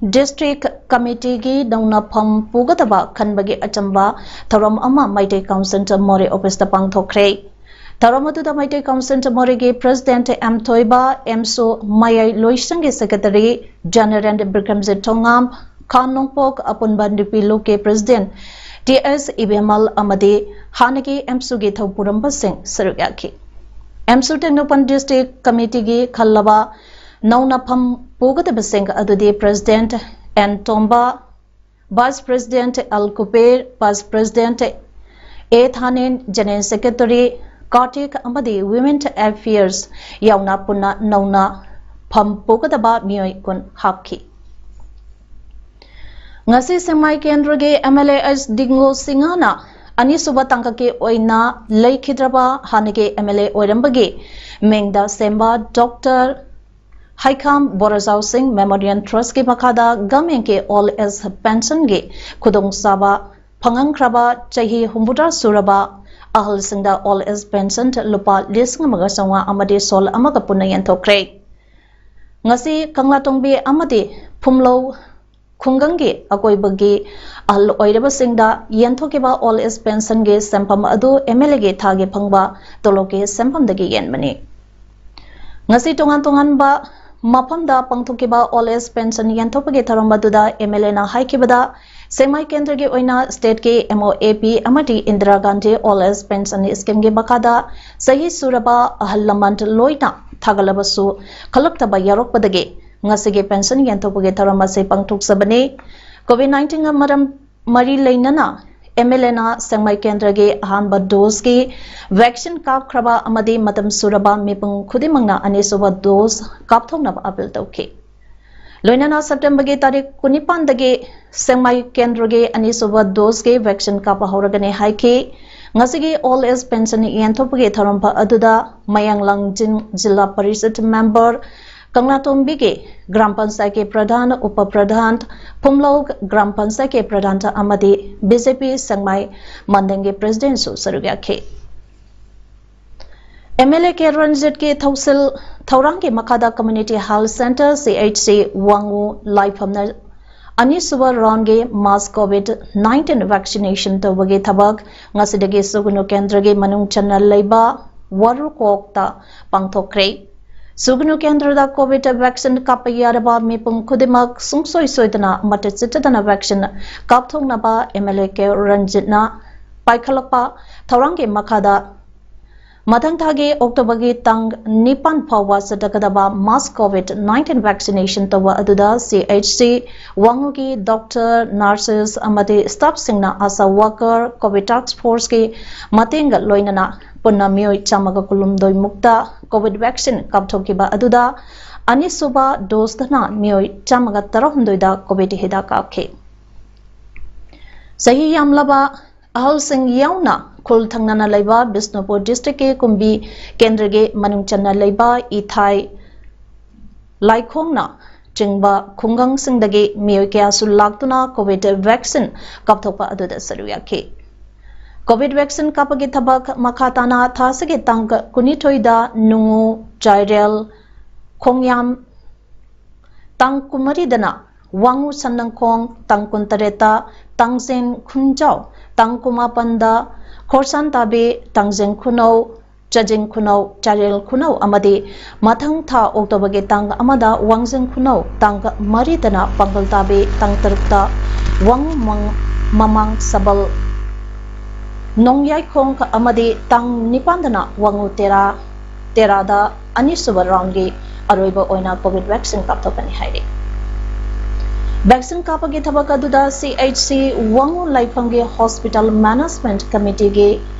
District Committeeꯒꯤ ꯅꯧꯅ ꯐꯝ ꯄꯨꯒꯗꯕ ꯈꯟꯕꯒꯤ ꯑꯆꯝꯕ ꯊꯧꯔꯝ ꯑꯃ ꯃꯩꯇꯩ ꯀꯥꯎꯟꯁꯤꯜ ꯃꯣꯔꯦ ꯑꯣꯐꯤꯁꯇ ꯄꯥꯡꯊꯣꯛꯈ꯭ꯔꯦ꯫ ꯊꯧꯔꯝ ꯑꯗꯨꯗ ꯃꯩꯇꯩ ꯀꯥꯎꯟꯁꯤꯜ ꯃꯣꯔꯦꯒꯤ President ꯑꯦꯝ ꯊꯣꯏꯕ, ꯑꯦꯝꯁꯨ ꯃꯌꯥꯏ ꯂꯣꯏꯁꯪꯒꯤ Secretary General ꯕꯤꯀ꯭ꯔꯝꯖꯤꯠ ꯊꯣꯉꯥꯝ, ꯈꯥ ꯅꯣꯡꯄꯣꯛ ꯑꯄꯨꯟꯕ ꯅꯨꯄꯤ ꯂꯨꯞꯀꯤ President ꯇꯤ ꯑꯦꯁ ꯏꯕꯦꯝꯃꯜ ꯑꯃꯗꯤ ꯍꯥꯟꯅꯒꯤ ꯑꯦꯝꯁꯨꯒꯤ ꯊꯧꯄꯨꯔꯝꯕꯁꯤꯡ ꯁꯔꯨꯛ ꯌꯥꯈꯤ꯫ ꯑꯦꯝꯁꯨ ꯇꯦꯡꯅꯧꯄꯜ District Committeeꯒꯤ ꯈꯜꯂꯕ ꯅꯧꯅ ꯐꯝ ꯄꯨꯒꯗꯕꯁꯤꯡ ꯑꯗꯨꯗꯤ President N Tomba, Vice President L Kuber, Vice President A Thanen, General Secretary Kartik ꯑꯃꯗꯤ Women Affairs ꯌꯥꯎꯅ ꯄꯨꯟꯅ ꯅꯧꯅ ꯐꯝ ꯄꯨꯒꯗꯕ ꯃꯤꯑꯣꯏ ꯀꯨꯟ ꯍꯥꯞꯈꯤ꯫ ꯉꯁꯤ ꯁꯦꯛꯃꯥꯏ ꯀꯦꯟꯗ꯭ꯔꯒꯤ ꯑꯦꯝ ꯑꯦꯜ ꯑꯦ ꯑꯦꯁ ꯗꯤꯡꯒꯣ ꯁꯤꯡꯍꯅ ꯑꯅꯤꯁꯨꯕ ꯇꯥꯡꯀꯛꯀꯤ ꯑꯣꯏꯅ ꯂꯩꯈꯤꯗ꯭ꯔꯕ ꯍꯥꯟꯅꯒꯤ ꯑꯦꯝ ꯑꯦꯜ ꯑꯦ ꯑꯣꯏꯔꯝꯕꯒꯤ ꯃꯤꯡꯗ ꯁꯦꯝꯕ ꯗꯣꯛꯇꯔ ꯍꯩꯈꯥꯝ ꯕꯣꯔꯖꯥꯎ ꯁꯤꯡ Memorial Trustꯀꯤ ꯃꯈꯥꯗ governmentꯀꯤ old age pensionꯒꯤ ꯈꯨꯗꯣꯡꯆꯥꯕ ꯐꯪꯍꯟꯈ꯭ꯔꯕ ꯆꯍꯤ ꯍꯨꯝꯐꯨꯇꯔꯥ ꯁꯨꯔꯕ ꯑꯍꯜꯁꯤꯡꯗ old age pension ꯂꯨꯄꯥ ꯂꯤꯁꯤꯡ ꯑꯃꯒ ꯆꯥꯝꯃꯉꯥ ꯑꯃꯗꯤ ꯁꯣꯜ ꯑꯃꯒ ꯄꯨꯟꯅ ꯌꯦꯟꯊꯣꯛꯈ꯭ꯔꯦ꯫ ꯉꯁꯤ ꯀꯪꯂꯥꯇꯣꯡꯕꯤ ꯑꯃꯗꯤ ꯐꯨꯝꯂꯧ ꯈꯨꯡꯒꯪꯒꯤ ꯑꯀꯣꯏꯕꯒꯤ ꯑꯍꯜ ꯑꯣꯏꯔꯕꯁꯤꯡꯗ ꯌꯦꯟꯊꯣꯛꯈꯤꯕ old age pensionꯒꯤ ꯁꯦꯟꯐꯝ ꯑꯗꯨ ꯑꯦꯝ ꯑꯦꯜ ꯑꯦꯒꯤ ꯊꯥꯒꯤ ꯐꯪꯕ ꯇꯣꯂꯣꯞꯀꯤ ꯁꯦꯟꯐꯝꯗꯒꯤ ꯌꯦꯟꯕꯅꯤ꯫ ꯉꯁꯤ ꯇꯣꯉꯥꯟ ꯇꯣꯉꯥꯟꯕ ꯃꯐꯝꯗ ꯄꯥꯡꯊꯣꯛꯈꯤꯕ old age pension ꯌꯦꯟꯊꯣꯛꯄꯒꯤ ꯊꯧꯔꯝ ꯑꯗꯨꯗ ꯑꯦꯝ ꯑꯦꯜ ꯑꯦꯅ ꯍꯥꯏꯈꯤꯕꯗ, ꯁꯦꯛꯃꯥꯏ ꯀꯦꯟꯗ꯭ꯔꯒꯤ ꯑꯣꯏꯅ stateꯀꯤ ꯑꯦꯝ ꯑꯣ ꯑꯦ ꯄꯤ ꯑꯃꯗꯤ Indira Gandhi old age pension schemeꯒꯤ ꯃꯈꯥꯗ ꯆꯍꯤ ꯁꯨꯔꯕ ꯑꯍꯜ ꯂꯃꯟ ꯂꯣꯏꯅ ꯊꯥꯒꯠꯂꯕꯁꯨ ꯈꯜꯂꯛꯇꯕ ꯌꯥꯎꯔꯛꯄꯗꯒꯤ ꯉꯁꯤꯒꯤ pension ꯌꯦꯟꯊꯣꯛꯄꯒꯤ ꯊꯧꯔꯝ ꯑꯁꯤ ꯄꯥꯡꯊꯣꯛꯆꯕꯅꯤ꯫ COVID nineteenꯒ ꯃꯔꯝ ꯃꯔꯤ ꯂꯩꯅꯅ ꯑꯦꯝ ꯑꯦꯜ ꯑꯦꯅ ꯁꯦꯛꯃꯥꯏ ꯀꯦꯟꯗ꯭ꯔꯒꯤ ꯑꯍꯥꯟꯕ doseꯀꯤ vaccine ꯀꯥꯞꯈ꯭ꯔꯕ ꯑꯃꯗꯤ ꯃꯇꯝ ꯁꯨꯔꯕ ꯃꯤꯄꯨꯝ ꯈꯨꯗꯤꯡꯃꯛꯅ ꯑꯅꯤꯁꯨꯕ dose ꯀꯥꯞꯊꯣꯛꯅꯕ appeal ꯇꯧꯈꯤ꯫ ꯂꯣꯏꯅꯅ Septemberꯒꯤ ꯇꯥꯔꯤꯛ ꯀꯨꯟꯅꯤꯄꯥꯟꯗꯒꯤ ꯁꯦꯛꯃꯥꯏ ꯀꯦꯟꯗ꯭ꯔꯒꯤ ꯑꯅꯤꯁꯨꯕ doseꯀꯤ vaccine ꯀꯥꯞꯄ ꯍꯧꯔꯒꯅꯤ ꯍꯥꯏꯈꯤ꯫ ꯉꯁꯤꯒꯤ old age pension ꯌꯦꯟꯊꯣꯛꯄꯒꯤ ꯊꯧꯔꯝ ꯑꯗꯨꯗ ꯃꯌꯥꯡ ꯂꯥꯡꯖꯤꯡ ꯖꯤꯂꯥ ꯄꯔꯤꯁꯠ member, ꯀꯪꯂꯥꯇꯣꯝꯕꯤꯒꯤ ꯒ꯭ꯔꯥꯝ ꯄꯟꯆꯥꯌꯠꯀꯤ ꯄ꯭ꯔꯙꯥꯟ, ꯎꯄ ꯄ꯭ꯔꯙꯥꯟ, ꯐꯨꯝꯂꯧ ꯒ꯭ꯔꯥꯝ ꯄꯟꯆꯥꯌꯠꯀꯤ ꯄ꯭ꯔꯙꯥꯟ ꯑꯃꯗꯤ ꯕꯤ ꯖꯦ ꯄꯤ ꯁꯦꯛꯃꯥꯏ ꯃꯟꯗꯜꯒꯤ presidentꯁꯨ ꯁꯔꯨꯛ ꯌꯥꯈꯤ꯫ ꯑꯦꯝ ꯑꯦꯜ ꯑꯦ ꯀꯦ ꯔꯟꯖꯤꯠꯀꯤ ꯊꯧꯁꯤꯜ ꯊꯧꯔꯥꯡꯒꯤ ꯃꯈꯥꯗ Community Health Centre, C H C, ꯋꯥꯡꯉꯨ ꯂꯥꯏꯐꯝꯅ ꯑꯅꯤꯁꯨꯕ round ꯒꯤ mass COVID nineteen vaccination ꯇꯧꯕꯒꯤ ꯊꯕꯛ ꯉꯁꯤꯗꯒꯤ ꯁꯨꯒꯨꯅꯨ ꯀꯦꯟꯗ꯭ꯔꯒꯤ ꯃꯅꯨꯡ ꯆꯟꯅ ꯂꯩꯕ ꯋꯥꯔꯨꯀꯣꯛꯇ ꯄꯥꯡꯊꯣꯛꯈ꯭ꯔꯦ꯫ ꯁꯨꯒꯨꯅꯨ ꯀꯦꯟꯗ꯭ꯔꯗ COVID vaccine ꯀꯥꯞꯄ ꯌꯥꯔꯕ ꯃꯤꯄꯨꯝ ꯈꯨꯗꯤꯡꯃꯛ ꯁꯨꯡꯁꯣꯏ ꯁꯣꯏꯗꯅ ꯃꯇꯠ ꯆꯠꯇꯗꯅ vaccine ꯀꯥꯞꯊꯣꯛꯅꯕ ꯑꯦꯝ ꯑꯦꯜ ꯑꯦ ꯀꯦ ꯔꯟꯖꯤꯠꯅ ꯄꯥꯏꯈꯠꯂꯛꯄ ꯊꯧꯔꯥꯡꯒꯤ ꯃꯈꯥꯗ ꯃꯊꯪ ꯊꯥꯒꯤ ꯑꯣꯛꯇꯣꯕꯔꯒꯤ ꯇꯥꯡ ꯅꯤꯄꯥꯟ ꯐꯥꯎꯕ ꯆꯠꯊꯒꯗꯕ mass COVID nineteen vaccination ꯇꯧꯕ ꯑꯗꯨꯗ C H C ꯋꯥꯡꯉꯨꯒꯤ doctor, nurses ꯑꯃꯗꯤ staffꯁꯤꯡꯅ ASHA worker, COVID task force ꯀꯤ ꯃꯇꯦꯡꯒ ꯂꯣꯏꯅꯅ ꯄꯨꯟꯅ ꯃꯤꯑꯣꯏ ꯆꯥꯝꯃꯒ ꯀꯨꯟꯍꯨꯝꯗꯣꯏ ꯃꯨꯛꯇ COVID vaccine ꯀꯥꯞꯊꯣꯛꯈꯤꯕ ꯑꯗꯨꯗ ꯑꯅꯤꯁꯨꯕ doseꯇꯅ ꯃꯤꯑꯣꯏ ꯆꯥꯝꯃꯒ ꯇꯔꯥꯍꯨꯝꯗꯣꯏꯗ COVID ꯍꯤꯗꯥꯛ ꯀꯥꯞꯈꯤ꯫ ꯆꯍꯤ ꯌꯥꯝꯂꯕ ꯑꯍꯜꯁꯤꯡ ꯌꯥꯎꯅ ꯈꯨꯜ ꯊꯪꯅꯅ ꯂꯩꯕ ꯕꯤꯁꯅꯨꯄꯨꯔ district ꯀꯤ ꯀꯨꯝꯕꯤ ꯀꯦꯟꯗ꯭ꯔꯒꯤ ꯃꯅꯨꯡ ꯆꯟꯅ ꯂꯩꯕ ꯏꯊꯥꯏ, ꯂꯥꯏꯈꯣꯡꯅ ꯆꯤꯡꯕ ꯈꯨꯡꯒꯪꯁꯤꯡꯗꯒꯤ ꯃꯤꯑꯣꯏ ꯀꯌꯥꯁꯨ ꯂꯥꯛꯇꯨꯅ COVID vaccine ꯀꯥꯞꯊꯣꯛꯄ ꯑꯗꯨꯗ ꯁꯔꯨꯛ ꯌꯥꯈꯤ꯫ COVID vaccine ꯀꯥꯞꯄꯒꯤ ꯊꯕꯛ ꯃꯈꯥ ꯇꯥꯅ ꯊꯥ ꯑꯁꯤꯒꯤ ꯇꯥꯡ ꯀꯨꯟꯅꯤꯊꯣꯏꯗ ꯅꯨꯡꯉꯨ, ꯆꯥꯏꯔꯦꯜ, ꯈꯣꯡꯌꯥꯝ, ꯇꯥꯡ ꯀꯨꯟꯃꯔꯤꯗꯅ ꯋꯥꯡꯉꯨ ꯁꯟꯅꯪꯈꯣꯡ, ꯇꯥꯡ ꯀꯨꯟꯇꯔꯦꯠꯇ ꯇꯥꯡꯖꯦꯡ ꯈꯨꯟꯖꯥꯎ, ꯇꯥꯡ ꯀꯨꯟꯃꯥꯄꯟꯗ ꯈꯣꯔꯁꯥꯟ ꯇꯥꯕꯤ, ꯇꯥꯡꯖꯦꯡ ꯈꯨꯅꯧ, ꯆꯥꯖꯤꯡ ꯈꯨꯅꯧ, ꯆꯥꯔꯦꯜ ꯈꯨꯅꯧ ꯑꯃꯗꯤ ꯃꯊꯪ ꯊꯥ ꯑꯣꯛꯇꯣꯕꯔꯒꯤ ꯇꯥꯡ ꯑꯃꯗ ꯋꯥꯡꯖꯤꯡ ꯈꯨꯅꯧ, ꯇꯥꯡ ꯃꯔꯤꯗꯅ ꯄꯥꯡꯒꯜ ꯇꯥꯕꯤ, ꯇꯥꯡ ꯇꯔꯨꯛꯇ ꯋꯥꯡꯉꯨ ꯃꯪ-, ꯃꯃꯥꯡ ꯁꯕꯜ, ꯅꯣꯡꯌꯥꯏꯈꯣꯡ ꯑꯃꯗꯤ ꯇꯥꯡ ꯅꯤꯄꯥꯟꯗꯅ ꯋꯥꯡꯉꯨ ꯇꯦꯔꯥ, ꯇꯦꯔꯥꯗ ꯑꯅꯤꯁꯨꯕ round ꯒꯤ ꯑꯔꯣꯏꯕ ꯑꯣꯏꯅ COVID vaccine ꯀꯥꯞꯊꯣꯛꯀꯅꯤ ꯍꯥꯏꯔꯤ꯫ Vaccine ꯀꯥꯞꯄꯒꯤ ꯊꯕꯛ ꯑꯗꯨꯗ C H C ꯋꯥꯡꯉꯨ ꯂꯥꯏꯐꯝꯒꯤ hospital management committee ꯒꯤ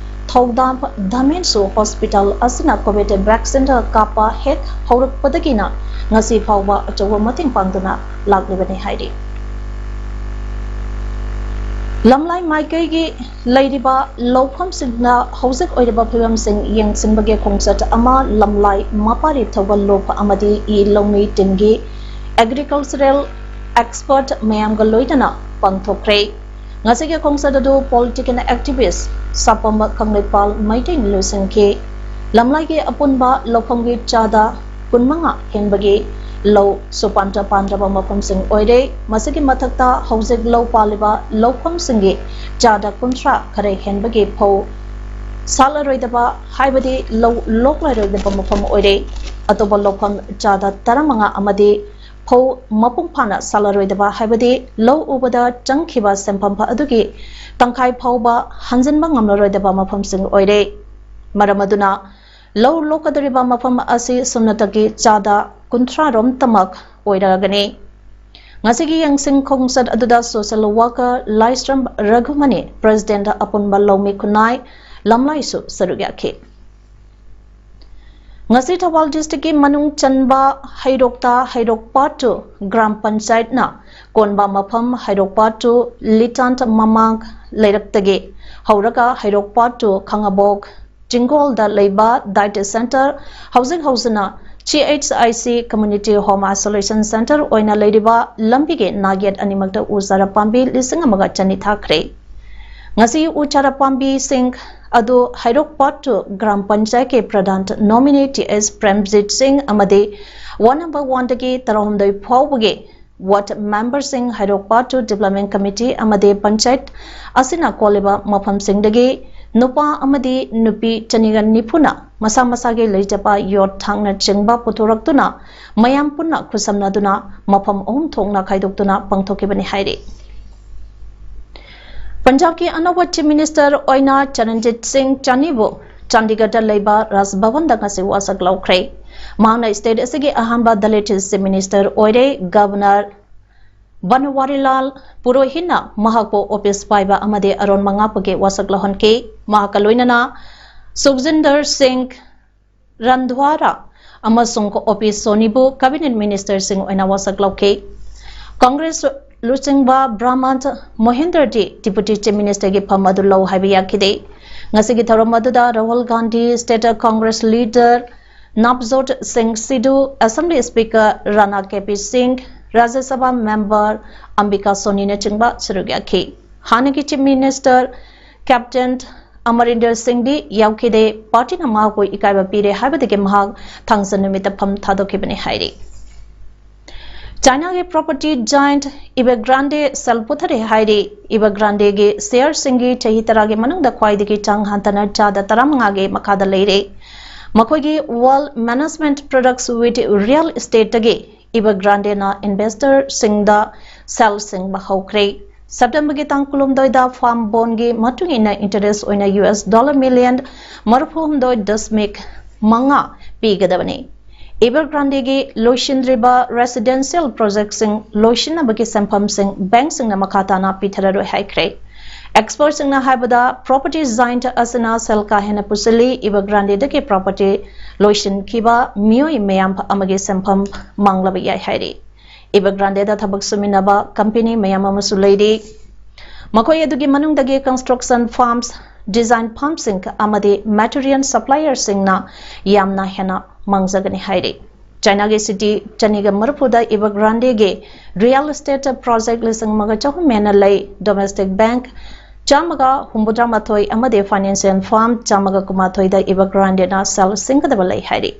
ꯊꯧꯗꯥꯝ ꯙꯃꯦꯟꯁꯨ hospital ꯑꯁꯤꯅ COVID vaccine ꯀꯥꯞꯄ ꯍꯦꯛ ꯍꯧꯔꯛꯄꯗꯒꯤꯅ ꯉꯁꯤ ꯐꯥꯎꯕ ꯑꯆꯧꯕ ꯃꯇꯦꯡ ꯄꯥꯡꯗꯨꯅ ꯂꯥꯛꯂꯤꯕꯅꯤ ꯍꯥꯏꯔꯤ꯫ ꯂꯝꯂꯥꯏ ꯃꯥꯏꯀꯩꯒꯤ ꯂꯩꯔꯤꯕ ꯂꯧꯐꯝꯁꯤꯡꯗ ꯍꯧꯖꯤꯛ ꯑꯣꯏꯔꯤꯕ ꯐꯤꯕꯝꯁꯤꯡ ꯌꯦꯡꯁꯤꯟꯕꯒꯤ ꯈꯣꯡꯆꯠ ꯑꯃ ꯂꯝꯂꯥꯏ ꯃꯄꯥꯔꯤ ꯊꯧꯒꯜ ꯂꯣꯛꯄ ꯑꯃꯗꯤ ꯏ ꯂꯧꯃꯤ team ꯒꯤ agricultural expert ꯃꯌꯥꯝꯒ ꯂꯣꯏꯅꯅ ꯄꯥꯡꯊꯣꯛꯈ꯭ꯔꯦ꯫ ꯉꯁꯤꯒꯤ ꯈꯣꯡꯆꯠ ꯑꯗꯨ political activist ꯁꯥꯄꯝꯕ ꯀꯪꯂꯩꯄꯥꯜ ꯃꯩꯇꯩꯅ ꯂꯣꯏꯁꯤꯟꯈꯤ꯫ ꯂꯝꯂꯥꯏꯒꯤ ꯑꯄꯨꯟꯕ ꯂꯧꯐꯝꯒꯤ ꯆꯥꯗ ꯀꯨꯟꯃꯉꯥ ꯍꯦꯟꯕꯒꯤ ꯂꯧ ꯁꯨꯄꯥꯟꯗ꯭ꯔ ꯄꯥꯟꯗ꯭ꯔꯕ ꯃꯐꯝꯁꯤꯡ ꯑꯣꯏꯔꯦ꯫ ꯃꯁꯤꯒꯤ ꯃꯊꯛꯇ ꯍꯧꯖꯤꯛ ꯂꯧ ꯄꯥꯜꯂꯤꯕ ꯂꯧꯐꯝꯁꯤꯡꯒꯤ ꯆꯥꯗ ꯀꯨꯟꯊ꯭ꯔꯥ ꯈꯔ ꯍꯦꯟꯕꯒꯤ ꯐꯧ ꯁꯥꯠꯂꯔꯣꯏꯗꯕ, ꯍꯥꯏꯕꯗꯤ ꯂꯧ ꯂꯣꯛꯂꯔꯣꯏꯗꯕ ꯃꯐꯝ ꯑꯣꯏꯔꯦ꯫ ꯑꯇꯣꯞꯄ ꯂꯧꯐꯝ ꯆꯥꯗ ꯇꯔꯥꯃꯉꯥ ꯑꯃꯗꯤ ꯐꯧ ꯃꯄꯨꯡ ꯐꯥꯅ ꯁꯥꯠꯂꯔꯣꯏꯗꯕ, ꯍꯥꯏꯕꯗꯤ ꯂꯧ ꯎꯕꯗ ꯆꯪꯈꯤꯕ ꯁꯦꯟꯐꯝ ꯑꯗꯨꯒꯤ ꯇꯪꯈꯥꯏ ꯐꯥꯎꯕ ꯍꯟꯖꯤꯟꯕ ꯉꯝꯂꯔꯣꯏꯗꯕ ꯃꯐꯝꯁꯤꯡ ꯑꯣꯏꯔꯦ꯫ ꯃꯔꯝ ꯑꯗꯨꯅ ꯂꯧ ꯂꯣꯛꯀꯗꯧꯔꯤꯕ ꯃꯐꯝ ꯑꯁꯤ ꯁꯨꯞꯅꯇꯒꯤ ꯆꯥꯗ ꯀꯨꯟꯊ꯭ꯔꯥ ꯔꯣꯝꯇꯃꯛ ꯑꯣꯏꯔꯒꯅꯤ꯫ ꯉꯁꯤꯒꯤ ꯌꯦꯡꯁꯤꯟ ꯈꯣꯡꯆꯠ ꯑꯗꯨꯗ social worker ꯂꯥꯏꯁ꯭ꯔꯝ ꯔꯘꯨꯃꯅꯤ, president ꯑꯄꯨꯟꯕ ꯂꯧꯃꯤ ꯈꯨꯟꯅꯥꯏ ꯂꯝꯂꯥꯏꯁꯨ ꯁꯔꯨꯛ ꯌꯥꯈꯤ꯫ ꯉꯁꯤ ꯊꯧꯕꯥꯜ districtꯀꯤ ꯃꯅꯨꯡ ꯆꯟꯕ ꯍꯩꯔꯣꯛꯇ ꯍꯩꯔꯣꯛ part two ꯒ꯭ꯔꯥꯝ ꯄꯟꯆꯥꯌꯠꯅ ꯀꯣꯟꯕ ꯃꯐꯝ ꯍꯩꯔꯣꯛ part two ꯂꯤꯇꯥꯟ ꯃꯃꯥꯡ ꯂꯩꯔꯛꯇꯒꯤ ꯍꯧꯔꯒ ꯍꯩꯔꯣꯛ part two ꯈꯥꯉꯕꯣꯛ ꯆꯤꯡꯒꯣꯜꯗ ꯂꯩꯕ diet center, ꯍꯧꯖꯤꯛ ꯍꯧꯖꯤꯛꯅ C H I C community home isolation center ꯑꯣꯏꯅ ꯂꯩꯔꯤꯕ ꯂꯝꯕꯤꯒꯤ ꯅꯥꯛꯌꯦꯠ ꯑꯅꯤꯃꯛꯇ ꯎ ꯆꯥꯔꯥ ꯄꯥꯝꯕꯤ ꯂꯤꯁꯤꯡ ꯑꯃꯒ ꯆꯅꯤ ꯊꯥꯈ꯭ꯔꯦ꯫ ꯉꯁꯤ ꯎ ꯆꯥꯔꯥ ꯄꯥꯝꯕꯤꯁꯤꯡ ꯑꯗꯨ ꯍꯩꯔꯣꯛ part two ꯒ꯭ꯔꯥꯝ ꯄꯟꯆꯥꯌꯠꯀꯤ ꯄ꯭ꯔꯙꯥꯟ nominee T S ꯄ꯭ꯔꯦꯝꯖꯤꯠ ꯁꯤꯡ ꯑꯃꯗꯤ ward number one ꯗꯒꯤ ꯇꯔꯥꯍꯨꯝꯗꯣꯏ ꯐꯥꯎꯕꯒꯤ ward memberꯁꯤꯡ, ꯍꯩꯔꯣꯛ part two development committee ꯑꯃꯗꯤ ꯄꯟꯆꯥꯌꯠ ꯑꯁꯤꯅ ꯀꯣꯜꯂꯤꯕ ꯃꯐꯝꯁꯤꯡꯗꯒꯤ ꯅꯨꯄꯥ ꯑꯃꯗꯤ ꯅꯨꯄꯤ ꯆꯅꯤꯒ ꯅꯤꯐꯨꯅ ꯃꯁꯥ ꯃꯁꯥꯒꯤ ꯂꯩꯖꯕ ꯌꯣꯠ ꯊꯥꯡꯅꯆꯤꯡꯕ ꯄꯨꯊꯣꯔꯛꯇꯨꯅ ꯃꯌꯥꯝ ꯄꯨꯟꯅ ꯈꯨꯠꯁꯝꯅꯗꯨꯅ ꯃꯐꯝ ꯑꯍꯨꯝ ꯊꯣꯛꯅ ꯈꯥꯏꯗꯣꯛꯇꯨꯅ ꯄꯥꯡꯊꯣꯛꯈꯤꯕꯅꯤ ꯍꯥꯏꯔꯤ꯫ ꯄꯟꯖꯥꯕꯀꯤ ꯑꯅꯧꯕ Chief Minister ꯑꯣꯏꯅ ꯆꯔꯟꯖꯤꯠ ꯁꯤꯡ ꯆꯥꯅꯤꯕꯨ ꯆꯥꯟꯗꯤꯒꯔꯗ ꯂꯩꯕ ꯔꯥꯖ ꯚꯕꯟꯗ ꯉꯁꯤ ꯋꯥꯁꯛ ꯂꯧꯈ꯭ꯔꯦ꯫ ꯃꯍꯥꯛꯅ state ꯑꯁꯤꯒꯤ ꯑꯍꯥꯟꯕ Dalit Chief Minister ꯑꯣꯏꯔꯦ꯫ Governor ꯕꯟꯋꯥꯔꯤꯂꯥꯜ ꯄꯨꯔꯣꯍꯤꯠꯅ ꯃꯍꯥꯛꯄꯨ office ꯄꯥꯏꯕ ꯑꯃꯗꯤ ꯑꯔꯣꯟ ꯃꯉꯥꯛꯄꯒꯤ ꯋꯥꯁꯛ ꯂꯧꯍꯟꯈꯤ꯫ ꯃꯍꯥꯛꯀ ꯂꯣꯏꯅꯅ ꯁꯨꯈꯖꯤꯟꯗꯔ ꯁꯤꯡ ꯔꯟꯙ꯭ꯋꯥꯔꯥ ꯑꯃꯁꯨꯡ ꯑꯣ ꯄꯤ ꯁꯣꯅꯤꯕꯨ cabinet ministerꯁꯤꯡ ꯑꯣꯏꯅ ꯋꯥꯁꯛ ꯂꯧꯈꯤ꯫ Congress ꯂꯨꯆꯤꯡꯕ ꯕ꯭ꯔꯍꯃꯟ ꯃꯣꯍꯤꯟꯗꯔꯗꯤ Deputy Chief Ministerꯒꯤ ꯐꯝ ꯑꯗꯨ ꯂꯧ ꯍꯥꯏꯕ ꯌꯥꯈꯤꯗꯦ꯫ ꯉꯁꯤꯒꯤ ꯊꯧꯔꯝ ꯑꯗꯨꯗ Rahul Gandhi, State Congress leader Navjot ꯁꯤꯡ ꯁꯤꯙꯨ, Assembly Speaker ꯔꯥꯅꯥ ꯀꯦ ꯄꯤ ꯁꯤꯡ, ꯔꯥꯖ꯭ꯌ ꯁꯚꯥ member ꯑꯝꯕꯤꯀꯥ ꯁꯣꯅꯤꯅꯆꯤꯡꯕ ꯁꯔꯨꯛ ꯌꯥꯈꯤ꯫ ꯍꯥꯟꯅꯒꯤ Chief Minister Captain ꯑꯃꯔꯤꯟꯗꯔ ꯁꯤꯡꯗꯤ ꯌꯥꯎꯈꯤꯗꯦ꯫ ꯄꯥꯔꯇꯤꯅ ꯃꯍꯥꯛꯄꯨ ꯏꯀꯥꯏꯕ ꯄꯤꯔꯦ ꯍꯥꯏꯕꯗꯒꯤ ꯃꯍꯥꯛ ꯊꯥꯡꯖ ꯅꯨꯃꯤꯠꯇ ꯐꯝ ꯊꯥꯗꯣꯛꯈꯤꯕꯅꯤ ꯍꯥꯏꯔꯤ꯫ ꯆꯥꯏꯅꯥꯒꯤ property giant Evergrande ꯁꯦꯜ ꯄꯨꯊꯔꯦ ꯍꯥꯏꯔꯤ꯫ Evergrandeꯒꯤ shareꯁꯤꯡꯒꯤ ꯆꯍꯤ ꯇꯔꯥꯒꯤ ꯃꯅꯨꯡꯗ ꯈ꯭ꯋꯥꯏꯗꯒꯤ ꯆꯥꯡ ꯍꯟꯊꯅ ꯆꯥꯗ ꯇꯔꯥꯃꯉꯥꯒꯤ ꯃꯈꯥꯗ ꯂꯩꯔꯦ꯫ ꯃꯈꯣꯏꯒꯤ wealth management products with real estateꯇꯒꯤ Evergrandeꯅ investorꯁꯤꯡꯗ ꯁꯦꯜ ꯁꯤꯡꯕ ꯍꯧꯈ꯭ꯔꯦ꯫ Septemberꯒꯤ ꯇꯥꯡ ꯀꯨꯟꯍꯨꯝꯗꯣꯏꯗ firm bondꯒꯤ ꯃꯇꯨꯡ ꯏꯟꯅ interest ꯑꯣꯏꯅ U S dollar million ꯃꯔꯤꯐꯨꯍꯨꯝꯗꯣꯏ ꯗꯁꯃꯤꯛ ꯃꯉꯥ ꯄꯤꯒꯗꯕꯅꯤ꯫ Evergrandeꯒꯤ ꯂꯣꯏꯁꯤꯟꯗ꯭ꯔꯤꯕ residential projectꯁꯤꯡ ꯂꯣꯏꯁꯤꯟꯅꯕꯒꯤ ꯁꯦꯟꯐꯝꯁꯤꯡ bankꯁꯤꯡꯅ ꯃꯈꯥ ꯇꯥꯅ ꯄꯤꯊꯔꯔꯣꯏ ꯍꯥꯏꯈ꯭ꯔꯦ꯫ Expertꯁꯤꯡꯅ ꯍꯥꯏꯕꯗ, property giant ꯑꯁꯤꯅ ꯁꯦꯜ ꯀꯥ ꯍꯦꯟꯅ ꯄꯨꯁꯤꯜꯂꯤ꯫ Evergrandeꯗꯒꯤ property ꯂꯣꯏꯁꯤꯟꯈꯤꯕ ꯃꯤꯑꯣꯏ ꯃꯌꯥꯝ ꯑꯃꯒꯤ ꯁꯦꯟꯐꯝ ꯃꯥꯡꯂꯕ ꯌꯥꯏ ꯍꯥꯏꯔꯤ꯫ Evergrandeꯗ ꯊꯕꯛ ꯁꯨꯃꯤꯟꯅꯕ company ꯃꯌꯥꯝ ꯑꯃꯁꯨ ꯂꯩꯔꯤ꯫ ꯃꯈꯣꯏ ꯑꯗꯨꯒꯤ ꯃꯅꯨꯡꯗꯒꯤ construction firms, design firmꯁꯤꯡ ꯑꯃꯗꯤ material supplierꯁꯤꯡꯅ ꯌꯥꯝꯅ ꯍꯦꯟꯅ ꯃꯥꯡꯖꯒꯅꯤ ꯍꯥꯏꯔꯤ꯫ ꯆꯥꯏꯅꯥꯒꯤ city ꯆꯅꯤꯒ ꯃꯔꯤꯐꯨꯗ Evergrandeꯒꯤ real estate project ꯂꯤꯁꯤꯡ ꯑꯃꯒ ꯆꯍꯨꯝ ꯍꯦꯟꯅ ꯂꯩ꯫ Domestic bank ꯆꯥꯝꯃꯒ ꯍꯨꯝꯐꯨꯇꯔꯥꯃꯥꯊꯣꯏ ꯑꯃꯗꯤ financial firm ꯆꯥꯝꯃꯒ ꯀꯨꯟꯃꯥꯊꯣꯏꯗ Evergrandeꯅ ꯁꯦꯜ ꯁꯤꯡꯒꯗꯕ ꯂꯩ ꯍꯥꯏꯔꯤ꯫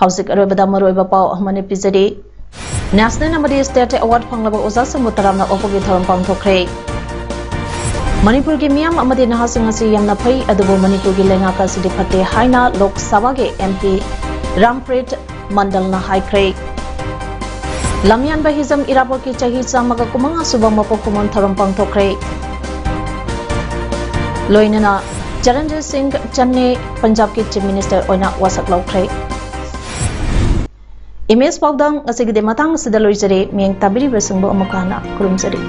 ꯍꯧꯖꯤꯛ ꯑꯔꯣꯏꯕꯗ ꯃꯔꯨꯑꯣꯏꯕ ꯄꯥꯎ ꯑꯃꯅ ꯄꯤꯖꯔꯤ꯫ National ꯑꯃꯗꯤ state award ꯐꯪꯂꯕ ꯑꯣꯖꯥꯁꯤꯡꯕꯨ ꯇꯔꯥꯝꯅ ꯑꯣꯛꯄꯒꯤ ꯊꯧꯔꯝ ꯄꯥꯡꯊꯣꯛꯈ꯭ꯔꯦ꯫ ꯃꯅꯤꯄꯨꯔꯒꯤ ꯃꯤꯌꯥꯝ ꯑꯃꯗꯤ ꯅꯍꯥꯁꯤꯡ ꯑꯁꯤ ꯌꯥꯝꯅ ꯐꯩ, ꯑꯗꯨꯕꯨ ꯃꯅꯤꯄꯨꯔꯒꯤ ꯂꯩꯉꯥꯛ ꯑꯁꯤꯗꯤ ꯐꯠꯇꯦ ꯍꯥꯏꯅ ꯂꯣꯛ ꯁꯚꯥꯒꯤ M P ꯔꯥꯝꯄ꯭ꯔꯤꯠ ꯃꯟꯗꯜꯅ ꯍꯥꯏꯈ꯭ꯔꯦ꯫ ꯂꯝꯌꯥꯟꯕ ꯍꯤꯖꯝ ꯏꯔꯥꯕꯣꯠꯀꯤ ꯆꯍꯤ ꯆꯥꯝꯃꯒ ꯀꯨꯟꯃꯉꯥ ꯁꯨꯕ ꯃꯄꯣꯛ ꯀꯨꯝꯑꯣꯟ ꯊꯧꯔꯝ ꯄꯥꯡꯊꯣꯛꯈ꯭ꯔꯦ꯫ ꯂꯣꯏꯅꯅ ꯆꯔꯟꯖꯤꯠ ꯁꯤꯡ ꯆꯟꯅꯦ ꯄꯟꯖꯥꯕꯀꯤ Chief Minister ꯑꯣꯏꯅ ꯋꯥꯁꯛ ꯂꯧꯈ꯭ꯔꯦ꯫ Image ꯄꯥꯎꯗꯝ ꯉꯁꯤꯒꯤꯗꯤ ꯃꯇꯥꯡ ꯑꯁꯤꯗ ꯂꯣꯏꯖꯔꯦ꯫ ꯃꯤꯠꯌꯦꯡ ꯇꯥꯕꯤꯔꯤꯕꯁꯤꯡꯕꯨ ꯑꯃꯨꯛꯀ ꯍꯟꯅ ꯈꯨꯔꯨꯝꯖꯔꯤ꯫